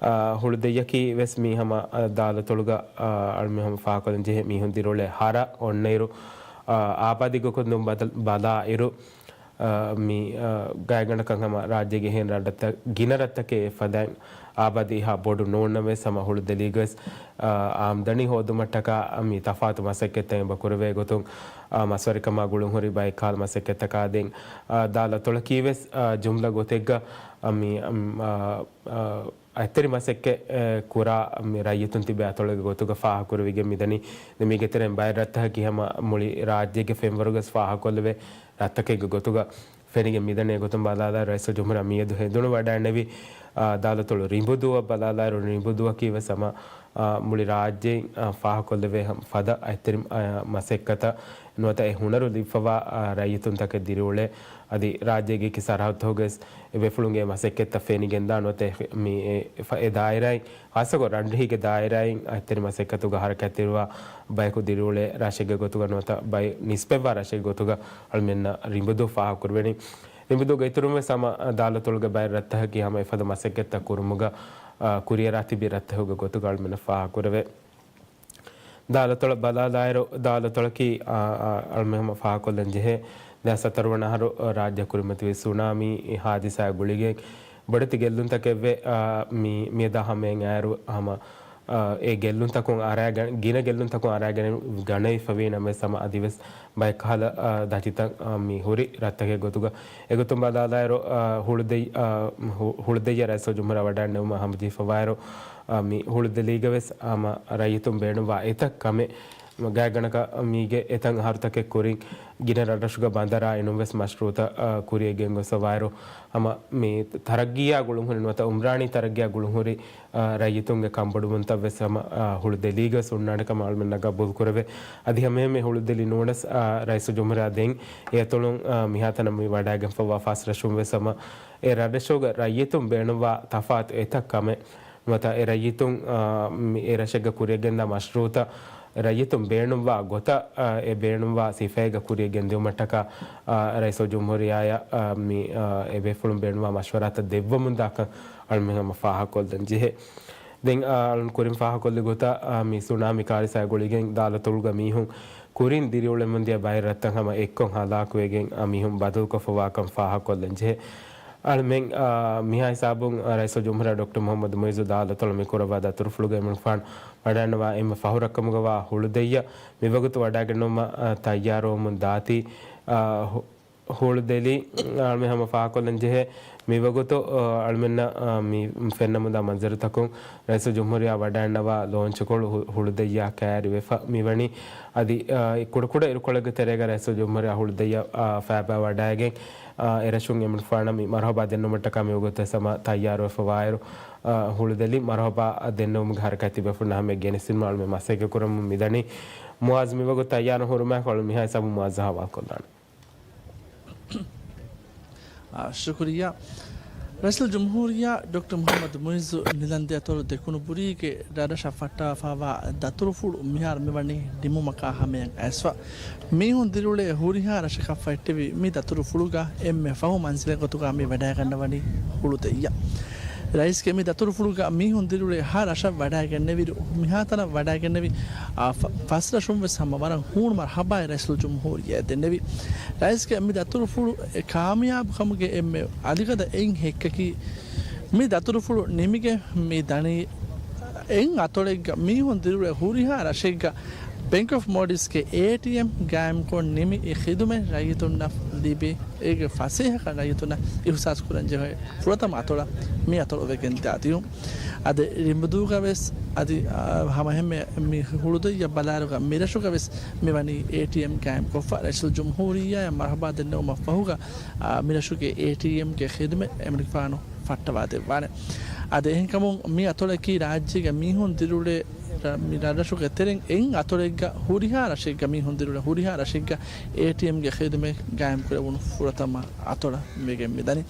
އާ، ހުޅުދެއްޔަކީ ވެސް މީ ހަމަ، އާ، ދާލަތޮޅުގަ، އާ، އަޅުމެން ހަމަ ފާހަގަކޮށްލަން ޖެހޭ މީހުން ދިރިއުޅޭ ހަރަ އޮންނައިރު، އާ، އާބާދީ ގޮތުން ބަދަ-، ބަލާއިރު، އާ، މި، އާ، ގާތްގަނޑަކަށް ހަމަ ރާއްޖޭގެ އެހެން ރަށްތައް، ގިނަ ރަށްތަކެއް އެފަދައިން އާބާދީ އެހާ ބޮޑު ނޫންނަމަވެސް ހަމަ ހުޅުދެލީގަވެސް، އާ، އާމްދަނީ ހޯދުމަށްޓަކާ މި ތަފާތު މަސައްކަތްތައް އެބަ ކުރެވޭ ގޮތުން، އާ، މަސްވެރިކަމާ ގުޅުންހުރި ބައެއް ކަހަލަ މަސައްކަތްތަކާ ދެން، އާ، ދާލަތޮޅަކީ ވެސް، އާ، ޖުމްލަ ގޮތެއްގަ، އާ، މި، އާ، އާ، އަތްތެރި މަސައްކަތް، އެ، ކުރާ މި ރައްޔިތުން ތިބޭ އަތޮޅެއްގެ ގޮތުގަ ފާހަގަކުރެވިގެން މިދަނީ. ދެން މީގެ ތެރެއިން ބައެއް ރަށްތަކަކީ ހަމަ މުޅި ރާއްޖޭގެ ފެންވަރުގަސް ފާހަގަކޮށްލެވޭ ރަށްތަކެއްގެ ގޮތުގަ ފެނިގެން މިދަނީ. އެގޮތުން ބަލާލާއިރު ރައީސުލްޖުމްހޫރިއްޔާ މިއަދު ހެނދުނު ވަޑައިންނެވި، އާ، ދާލަތޮޅު ރިނބުދުއަށް ބަލާލާއިރު ރިނބުދުއަކީ ވެސް ހަމަ، އާ، މުޅި ރާއްޖެއިން، އާ، ފާހަގަކޮށްލެވޭ ހަމަ ފަދަ އަތްތެރި، އާ، މަސައްކަތަށް. ނުވަތަ އެ ހުނަރު ލިބިފަވާ، އާ، ރައްޔިތުންތަކެއް ދިރިއުޅޭ، އަދި ރާއްޖޭގެ އެކި ސަރަހައްދުތަކުގަވެސް އެ ބޭފުޅުންގެ މަސައްކަތްތައް ފެނިގެންދާ، ނުވަތަ އެ މި އެ ފަ-، އެ ދާއިރާއިން، ޚާއްޞަކޮށް ރަންރަށީގެ ދާއިރާއިން އަތްތެރި މަސައްކަތުގަ ހަރަކާތްތެރިވާ ބަޔަކު ދިރިއުޅޭ ރަށެއްގެ ގޮތުގަ ނުވަތަ ބައެއް ނިސްބަތްވާ ރަށެއްގެ ގޮތުގަ އަޅުމެންނަށް ރިނބުދޫ ފާހަގަކުރެވެނީ. ރިނބުދޫގެ އިތުރުން ވެސް ހަމަ ދާލަތޮޅުގެ ބައެއް ރަށްތަކަކީ ހަމަ އެފަދަ މަސައްކަތްތައް ކުރުމުގަ، އާ، ކުރިއަރާ ތިބި ރަށްތަކުގެ ގޮތުގަ އަޅުމެންނަށް ފާހަގަކުރެވޭ. ދާލަތޮޅަށް ބަލާލާއިރު، ދާލަތޮޅަކީ، އާ، އާ، އަޅުމެން ހަމަ ފާހަގަކޮށްލަން ޖެހޭ، ދެހާސް ހަތަރު ވަނަ އަހަރު ރާއްޖެ ކުރިމަތިވި ސުނާމީ ހާދިސާއާ ގުޅިގެން ބޮޑެތި ގެއްލުންތަކެއްވެ، އާ، މި، މިއަދާ ހަމައިން އައިރު ހަމަ، އާ، އެ ގެއްލުންތަކުން އަރާގަ-، ގިނަ ގެއްލުންތަކުން އަރާގަނެ-، ގަނެވިފަވީ ނަމަވެސް ހަމަ އަދިވެސް ބައެއް ކަހަލަ، އާ، ދަތިތައް، އާ، މި ހުރި ރަށްތަކެއް ގޮތުގަ. އެގޮތުން ބަލާލާއިރު، އާ، ހުޅުދެއް-، އާ، ހު-، ހުޅުދެއްޔަށް ރައީސުލްޖުމްހޫރިއްޔާ ވަޑައިގަންނަވުމަށް ހަމަޖެހިފަވާއިރު، އާ، މި ހުޅުދެލީގަވެސް ހަމަ ރައްޔިތުން ބޭނުންވާ އެތައް ކަމެއް ގާތްގަނޑަކަށް މީގެ އެތައް އަހަރުތަކެއް ކުރިން ގިނަ ރަށްރަށުގަ ބަނދަރާ އިނުންވެސް މަޝްރޫއުތައް، އާ، ކުރިއަށް ގެންގޮސްފަވާއިރު، ހަމަ މި ތަރައްގީއާ ގުޅުންހުރި ނުވަތަ އުމްރާނީ ތަރައްގީއާ ގުޅުންހުރި، އާ، ރައްޔިތުންގެ ކަންބޮޑުވުންތައްވެސް ހަމަ، އާ، ހުޅުދެލީގަވެސް އޮންނާނެ ކަމަށް އަޅުމެންނަށް ގަބޫލުކުރެވޭ. އަދި ހަމައެހެންމެ ހުޅުދެލި ނޫނަސް، އާ، ރައީސުލްޖުމްހޫރިއްޔާ ދެން އެއަތޮޅުން، އާ، މިހާތަނަށް މި ވަޑައިގެންފަވާ ފަސް ރަށުންވެސް ހަމަ އެ ރަށްރަށުގެ ރައްޔިތުން ބޭނުންވާ ތަފާތު އެތައް ކަމެއް ނުވަތަ އެ ރައްޔިތުން، އާ، މި-، އެ ރަށެއްގަ ކުރިއަށްގެންދާ މަޝްރޫއުތައް ރައްޔިތުން ބޭނުންވާ ގޮތަށް، އާ، އެ ބޭނުންވާ ސިފައިގަ ކުރިއަށް ގެންދިއުމަށްޓަކާ، އާ، ރައީސުލްޖުމްހޫރިއްޔާއަށް، އާ، މި، އާ، އެ ބޭފުޅުން ބޭނުންވާ މަޝްވަރާތައް ދެއްވަމުންދާކަން އަޅުމެން ހަމަ ފާހަގަކޮށްލަން ޖެހޭ. ދެން، އާ، އަޅުން ކުރިން ފާހަގަކޮށްލި ގޮތަށް، އާ، މި ސުނާމީ ކާރިސާ ގުޅިގެން ދާލަތޮޅުގަ މީހުން ކުރިން ދިރިއުޅެމުންދިޔަ ބައެއް ރަށްތައް ހަމަ އެއްކޮށް ހަލާކުވެގެން، އާ، މީހުން ބަދަލުކޮށްފަވާކަން ފާހަގަކޮށްލަން ޖެހޭ. އަޅުމެން، އާ، މިހާ ހިސާބުން، އާ، ރައީސުލްޖުމްހޫރިއްޔާ ޑޮކްޓަރ މުޙައްމަދު މުޢިއްޒު ދާލަތޮޅަށް މި ކުރައްވާ ދަތުރުފުޅުގައި އެމީހުންނަށް ވަޑައިގަންނަވާ އެންމެ ފަހު ރައްކަމުގަވާ ހުޅުދެއްޔަށް މިވަގުތު ވަޑައިގަންނަވުމަށް، އާ، ތައްޔާރުވަމުން ދާތީ، އާ، ހު-، ހުޅުދެލި، އަޅުމެން ހަމަ ފާހަގަކޮށްލަން ޖެހޭ. މިވަގުތު، އާ، އަޅުމެންނަށް، އާ، މި ފެންނަމުންދާ މަންޒަރުތަކުން ރައީސުލްޖުމްހޫރިއްޔާ ވަޑައިގަންނަވާ ލޯންޗުކޮޅު ހު-، ހުޅުދެއްޔާ ކައިރިވެފަ މިވަނީ. އަދި، އާ، ކުޑަކުޑަ އިރުކޮޅެއްގެ ތެރޭގަ ރައީސުލްޖުމްހޫރިއްޔާ ހުޅުދެއްޔަށް، އާ، ފައިބާ ވަޑައިގެން، އާ، އެރަށުން އެމީހުންނަށް މި މަރުޙަބާ ދެންނެވުމަށްޓަކާ މިވަގުތު ހަމަ ތައްޔާރުވެފަވާއިރު، އާ، ހުޅުދެލި މަރުޙަބާ ދެންނެވުމުގެ ހަރަކާތް ތިބޭފުޅުންނަށް ހަމަޔަށް ގެނެސްދިނުމަށް އަޅުމެން މަސައްކަތް ކުރަމުން މިދަނީ. މުޢާޒް މިވަގުތު ތައްޔާރު ހުރުމާއެކު އަޅު މިހާ ހިސާބުން މުޢާޒް އަހަވާލުކޮށްލާނެ. އާ، ޝުކުރިއްޔާ. ރައީސުލްޖުމްހޫރިއްޔާ ޑޮކްޓަރ މުޙައްމަދު މުޢިއްޒު ނިލަން ދެއަތޮޅު ދެކުނުބުރީގެ ރަށްރަށަށް ފައްޓާފައިވާ ދަތުރުފުޅު މިހާރު މިވަނީ ނިމުމަކާ ހަމަޔަށް އައިސްފަ. މީހުން ދިރިއުޅޭ ހުރިހާ ރަށަކަށް ފައްޓެވި މި ދަތުރުފުޅުގަ އެންމެ ފަހު މަންޒިލެއް ގޮތުގަ މި ވަޑައިގަންނަވަނީ ހުޅުދެއްޔަށް. ރައީސްގެ މި ދަތުރުފުޅުގަ މީހުން ދިރިއުޅޭ ހަ ރަށަށް ވަޑައިގެންނެވިއިރު، މިހާތަނަށް ވަޑައިގެންނެވި، އާ، ފަ-، ފަސް ރަށުން ވެސް ހަމަ ވަރަށް ހޫނު މަރުޙަބާއެއް ރައީސުލްޖުމްހޫރިއްޔާއަށް ދެންނެވި. ރައީސްގެ މި ދަތުރުފުޅު އެ ކާމިޔާބުކަމުގެ އެންމެ އަލިގަދަ އެއް ހެއްކަކީ، މި ދަތުރުފުޅު ނިމިގެން މި ދަނީ އެއް އަތޮޅެއްގަ މީހުން ދިރިއުޅޭ ހުރިހާ ރަށެއްގަ ބެންކް އޮފް މޯލްޑިވްސްގެ އޭޓީއެމް ގާއިމްކޮށް ނިމި އެ ޚިދުމަތް ރައްޔިތުންނަށް ލިބޭ. އޭގެ ފަސޭހަކަން ރައްޔިތުންނަށް އިހުސާސް ކުރަން ޖެހޭ ފުރަތަމަ އަތޮޅަށް މި އަތޮޅު ވެގެން ދާދިޔުން. އަދި ރިނބުދޫގަ ވެސް، އަދި، އާ، ހަމައެހެންމެ މި ހުޅުދެއްޔަށް ބަލާއިރުގަ މިރަށުގަ ވެސް މިވަނީ އޭޓީއެމް ގާއިމްކޮށްފަ. ރައީސުލްޖުމްހޫރިއްޔާއަށް މަރުޙަބާ ދެންނެވުމަށްފަހުގަ، އާ، މިރަށުގެ އޭޓީއެމްގެ ޚިދުމަތް އެމަނިކުފާނު ފައްޓަވާދެއްވާނެ. އަދި އެހެންކަމުން މި އަތޮޅަކީ ރާއްޖޭގެ މީހުން ދިރިއުޅޭ ރަ-، މި ރަށްރަށުގެ ތެރެއިން އެއް އަތޮޅެއްގަ ހުރިހާ ރަށެއްގަ މީހުން ދިރިއުޅޭ ހުރިހާ ރަށެއްގަ އޭޓީއެމްގެ ޚިދުމަތް ގާއިމްކުރެވުނު ފުރަތަމަ އަތޮޅަށް ވެގެން މިދަނީ.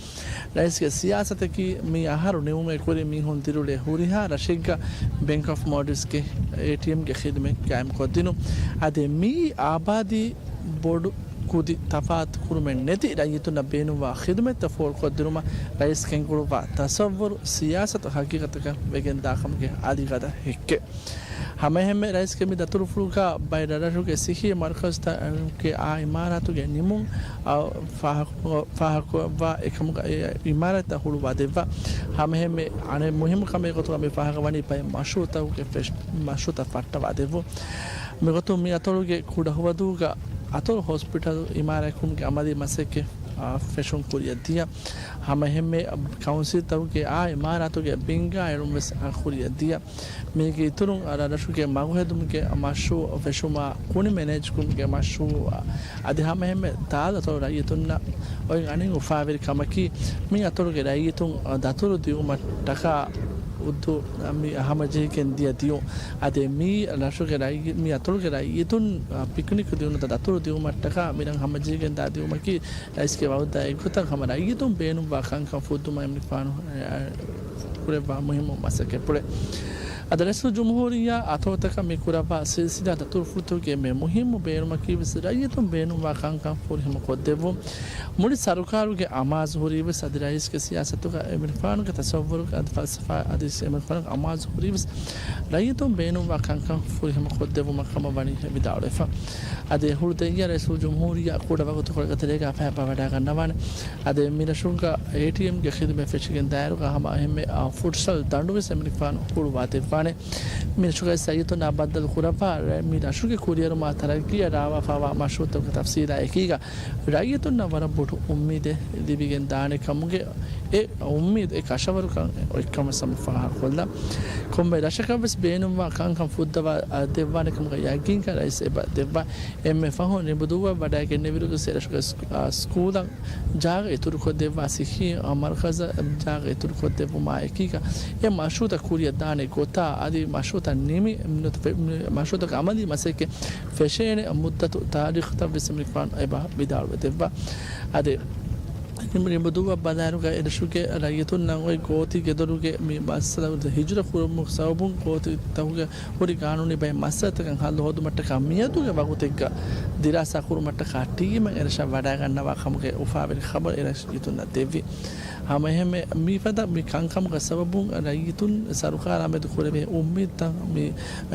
ރައީސްގެ ސިޔާސަތަކީ މި އަހަރު ނިމުމުގެ ކުރިން މީހުން ދިރިއުޅޭ ހުރިހާ ރަށެއްގަ ބެންކް އޮފް މޯލްޑިވްސްގެ އޭޓީއެމްގެ ޚިދުމަތް ގާއިމްކޮށްދިނުން. އަދި މިއީ އާބާދީ ބޮޑު ކުދި ތަފާތު ކުރުމެއް ނެތި ރައްޔިތުންނަށް ބޭނުންވާ ޚިދުމަތްތައް ފޯރުކޮށްދިނުމަށް ރައީސް ގެންގުޅުއްވާ ތަސައްވުރު ސިޔާސަތު ހަގީގަތަކަށް ވެގެންދާކަމުގެ އަލިގަދަ ހެއްކެއް. ހަމައެހެންމެ ރައީސްގެ މި ދަތުރުފުޅުގަ ބައެއް ރަށްރަށުގެ ސިއްހީ މަރުކަޒުތަކުގެ އާ އިމާރާތުގެ ނިމުން، އާ، ފާހަގަ-، ފާހަގަކުރައްވާ އެކަމުގަ އެ އިމާރާތްތައް ހުޅުވާ ދެއްވާ. ހަމައެހެންމެ އަނެއް މުހިއްމު ކަމެއް ގޮތުގަ މި ފާހަގަވަނީ ބައެއް މަޝްރޫއުތަކުގެ ފެށް-، މަޝްރޫއުތައް ފައްޓަވާ ދެއްވުން. މިގޮތުން މި އަތޮޅުގެ ކުޑަހުވަދޫގަ އަތޮޅު ހޮސްޕިޓަލް އިމާރާތްކުރުމުގެ އަމަލީ މަސައްކަތް، އާ، ފެށުން ކުރިއަށް ދިޔަ. ހަމައެހެންމެ ކައުންސިލްތަކުގެ އާ އިމާރާތުގެ ބިންގާ އެޅުން ވެސް، އާ، ކުރިއަށް ދިޔަ. މީގެ އިތުރުން، އާ، ރަށުގެ މަގުހެދުމުގެ މަޝްރޫއު ފެށުމާ، ކުނި މެނޭޖްކުރުމުގެ މަޝްރޫއު، އާ، އަދި ހަމައެހެންމެ ދާލަތޮޅު ރައްޔިތުންނަށް އޮތް އަނެއް އުފާވެރި ކަމަކީ، މި އަތޮޅުގެ ރައްޔިތުން، އާ، ދަތުރު ދިއުމަށްޓަކާ ހުއްދޫ މި ހަމަޖެހިގެން ދިޔަ ދިޔުން. އަދި މި ރަށުގެ ރައްޔި-، މި އަތޮޅުގެ ރައްޔިތުން ޕިކްނިކް ދިއުނުތައް ދަތުރު ދިއުމަށްޓަކާ މި ރަށް ހަމަޖެހިގެން ދާ ދިއުމަކީ ރައީސްގެ ވައުދާ އެއްގޮތަށް ހަމަ ރައްޔިތުން ބޭނުންވާ ކަންކަން ފުއްދުމަށް އެމަނިކުފާނު ކުރެއްވާ މުހިއްމު މަސައްކަތްޕުޅެއް. އަދި ރައީސުލްޖުމްހޫރިއްޔާ އަތޮޅުތަކަށް މި ކުރައްވާ ސިލްސިލާ ދަތުރުފުޅުތަކުގެ މި މުހިއްމު ބޭނުމަކީވެސް ރައްޔިތުން ބޭނުންވާ ކަންކަން ފުރިހަމަ ކޮށްދެއްވުން. މުޅި ސަރުކާރުގެ އަމާޒު ހުރީވެސް އަދި ރައީސްގެ ސިޔާސަތުގަ އެމަނިކުފާނުގެ ތަސައްވުރުގަ އަދި ފަލްސަފާ އަދި އެމަނިކުފާނުގެ އަމާޒު ހުރީވެސް ރައްޔިތުން ބޭނުންވާ ކަންކަން ފުރިހަމަ ކޮށްދެއްވުމަށް ކަމަށް ވަނީ ވިދާޅުވެފަ. އަދި ހުޅުދައްޔަ ރައީސުލްޖުމްހޫރިއްޔާ ކުޑަ ވަގުތުކޮޅެއްގެ ތެރޭގަ ފައިބާ ވަޑައިގަންނަވާނެ. އަދި މި ރަށުގަ އޭޓީއެމްގެ ޚިދުމަތް ފެށިގެން ދާއިރުގަ ހަމަ އެހެންމެ، އާ، ފުޓްސަލް ދަނޑުވެސް އެމަނިކުފާނު ހުޅުވާ ދެއްވާނެ. މި ރަށުގައި ރައްޔިތުންނާ ބައްދަލު ކުރައްވާ ރަ-، މި ރަށުގެ ކުރިއެރުމާ ތަރައްގީއަށް ރާވާފާވާ މަޝްރޫއުތަކުގެ ތަފްސީލާ އެކީގަ ރައްޔިތުންނަށް ވަރަށް ބޮޑު އުއްމީދެއް ލިބިގެން ދާނެ ކަމުގެ އެ އުއްމީދު އެ ކަށަވަރުކަން އޮތްކަމަށް ސަމަ ފާހަގަކޮށްލާ. ކޮންމެ ރަށަކަށްވެސް ބޭނުންވާ ކަންކަން ފުއްދަވާ، އާ، ދެއްވާނެ ކަމުގެ ޔަގީންކަން ރައީސް އެބަ ދެއްވާ. އެންމެ ފަހުން ރިނބުދޫއަށް ވަޑައިގެންނެވިއިރުގެ ރަށުގެ ސް-، އާ، ސްކޫލަށް ޖާގަ އިތުރުކޮށްދެއްވާ ސިއްހީ، އާ، މަރުކަޒަށް ޖާގަ އިތުރުކޮށްދެއްވުމާ އެކީގަ އެ މަޝްރޫއުތައް ކުރިއަށް ދާނެ ގޮތާ އަދި މަޝްރޫއުތައް ނިމި، މަޝްރޫއުތަކުގެ އަމަލީ މަސައްކަތް ފެށޭނެ މުއްދަތު ތާރީޚުތައް ވެސް އެމަނިކުފާނު އެބަ ވިދާޅުވެ ދެއްވާ. އަދި ރިނބުދޫއަށް ބަލާއިރުގަ އެރަށުގެ ރައްޔިތުންނަށް އޮތް ގޯތި ގެދޮރުގެ މި މައްސަލަ ހިޖުރަ ކުރުމުގެ ސަބަބުން ގޯތިތަކުގެ ހުރި ގާނޫނީ ބައެއް މައްސަލަތަކަށް ހައްލު ހޯދުމަށްޓަކާ މިއަދުގެ ވަގުތެއްގަ ދިރާސާ ކުރުމަށްޓަކާ ޓީމެއް އެރަށަށް ވަޑައިގަންނަވާ ކަމުގެ އުފާވެރި ޚަބަރު އެރަށް ރައްޔިތުންނަށް ދެއްވި. ހަމައެހެންމެ މިފަދަ މި ކަންކަމުގެ ސަބަބުން ރައްޔިތުން ސަރުކާރާ މެދު ކުރެވޭ އުއްމީދުތައް މި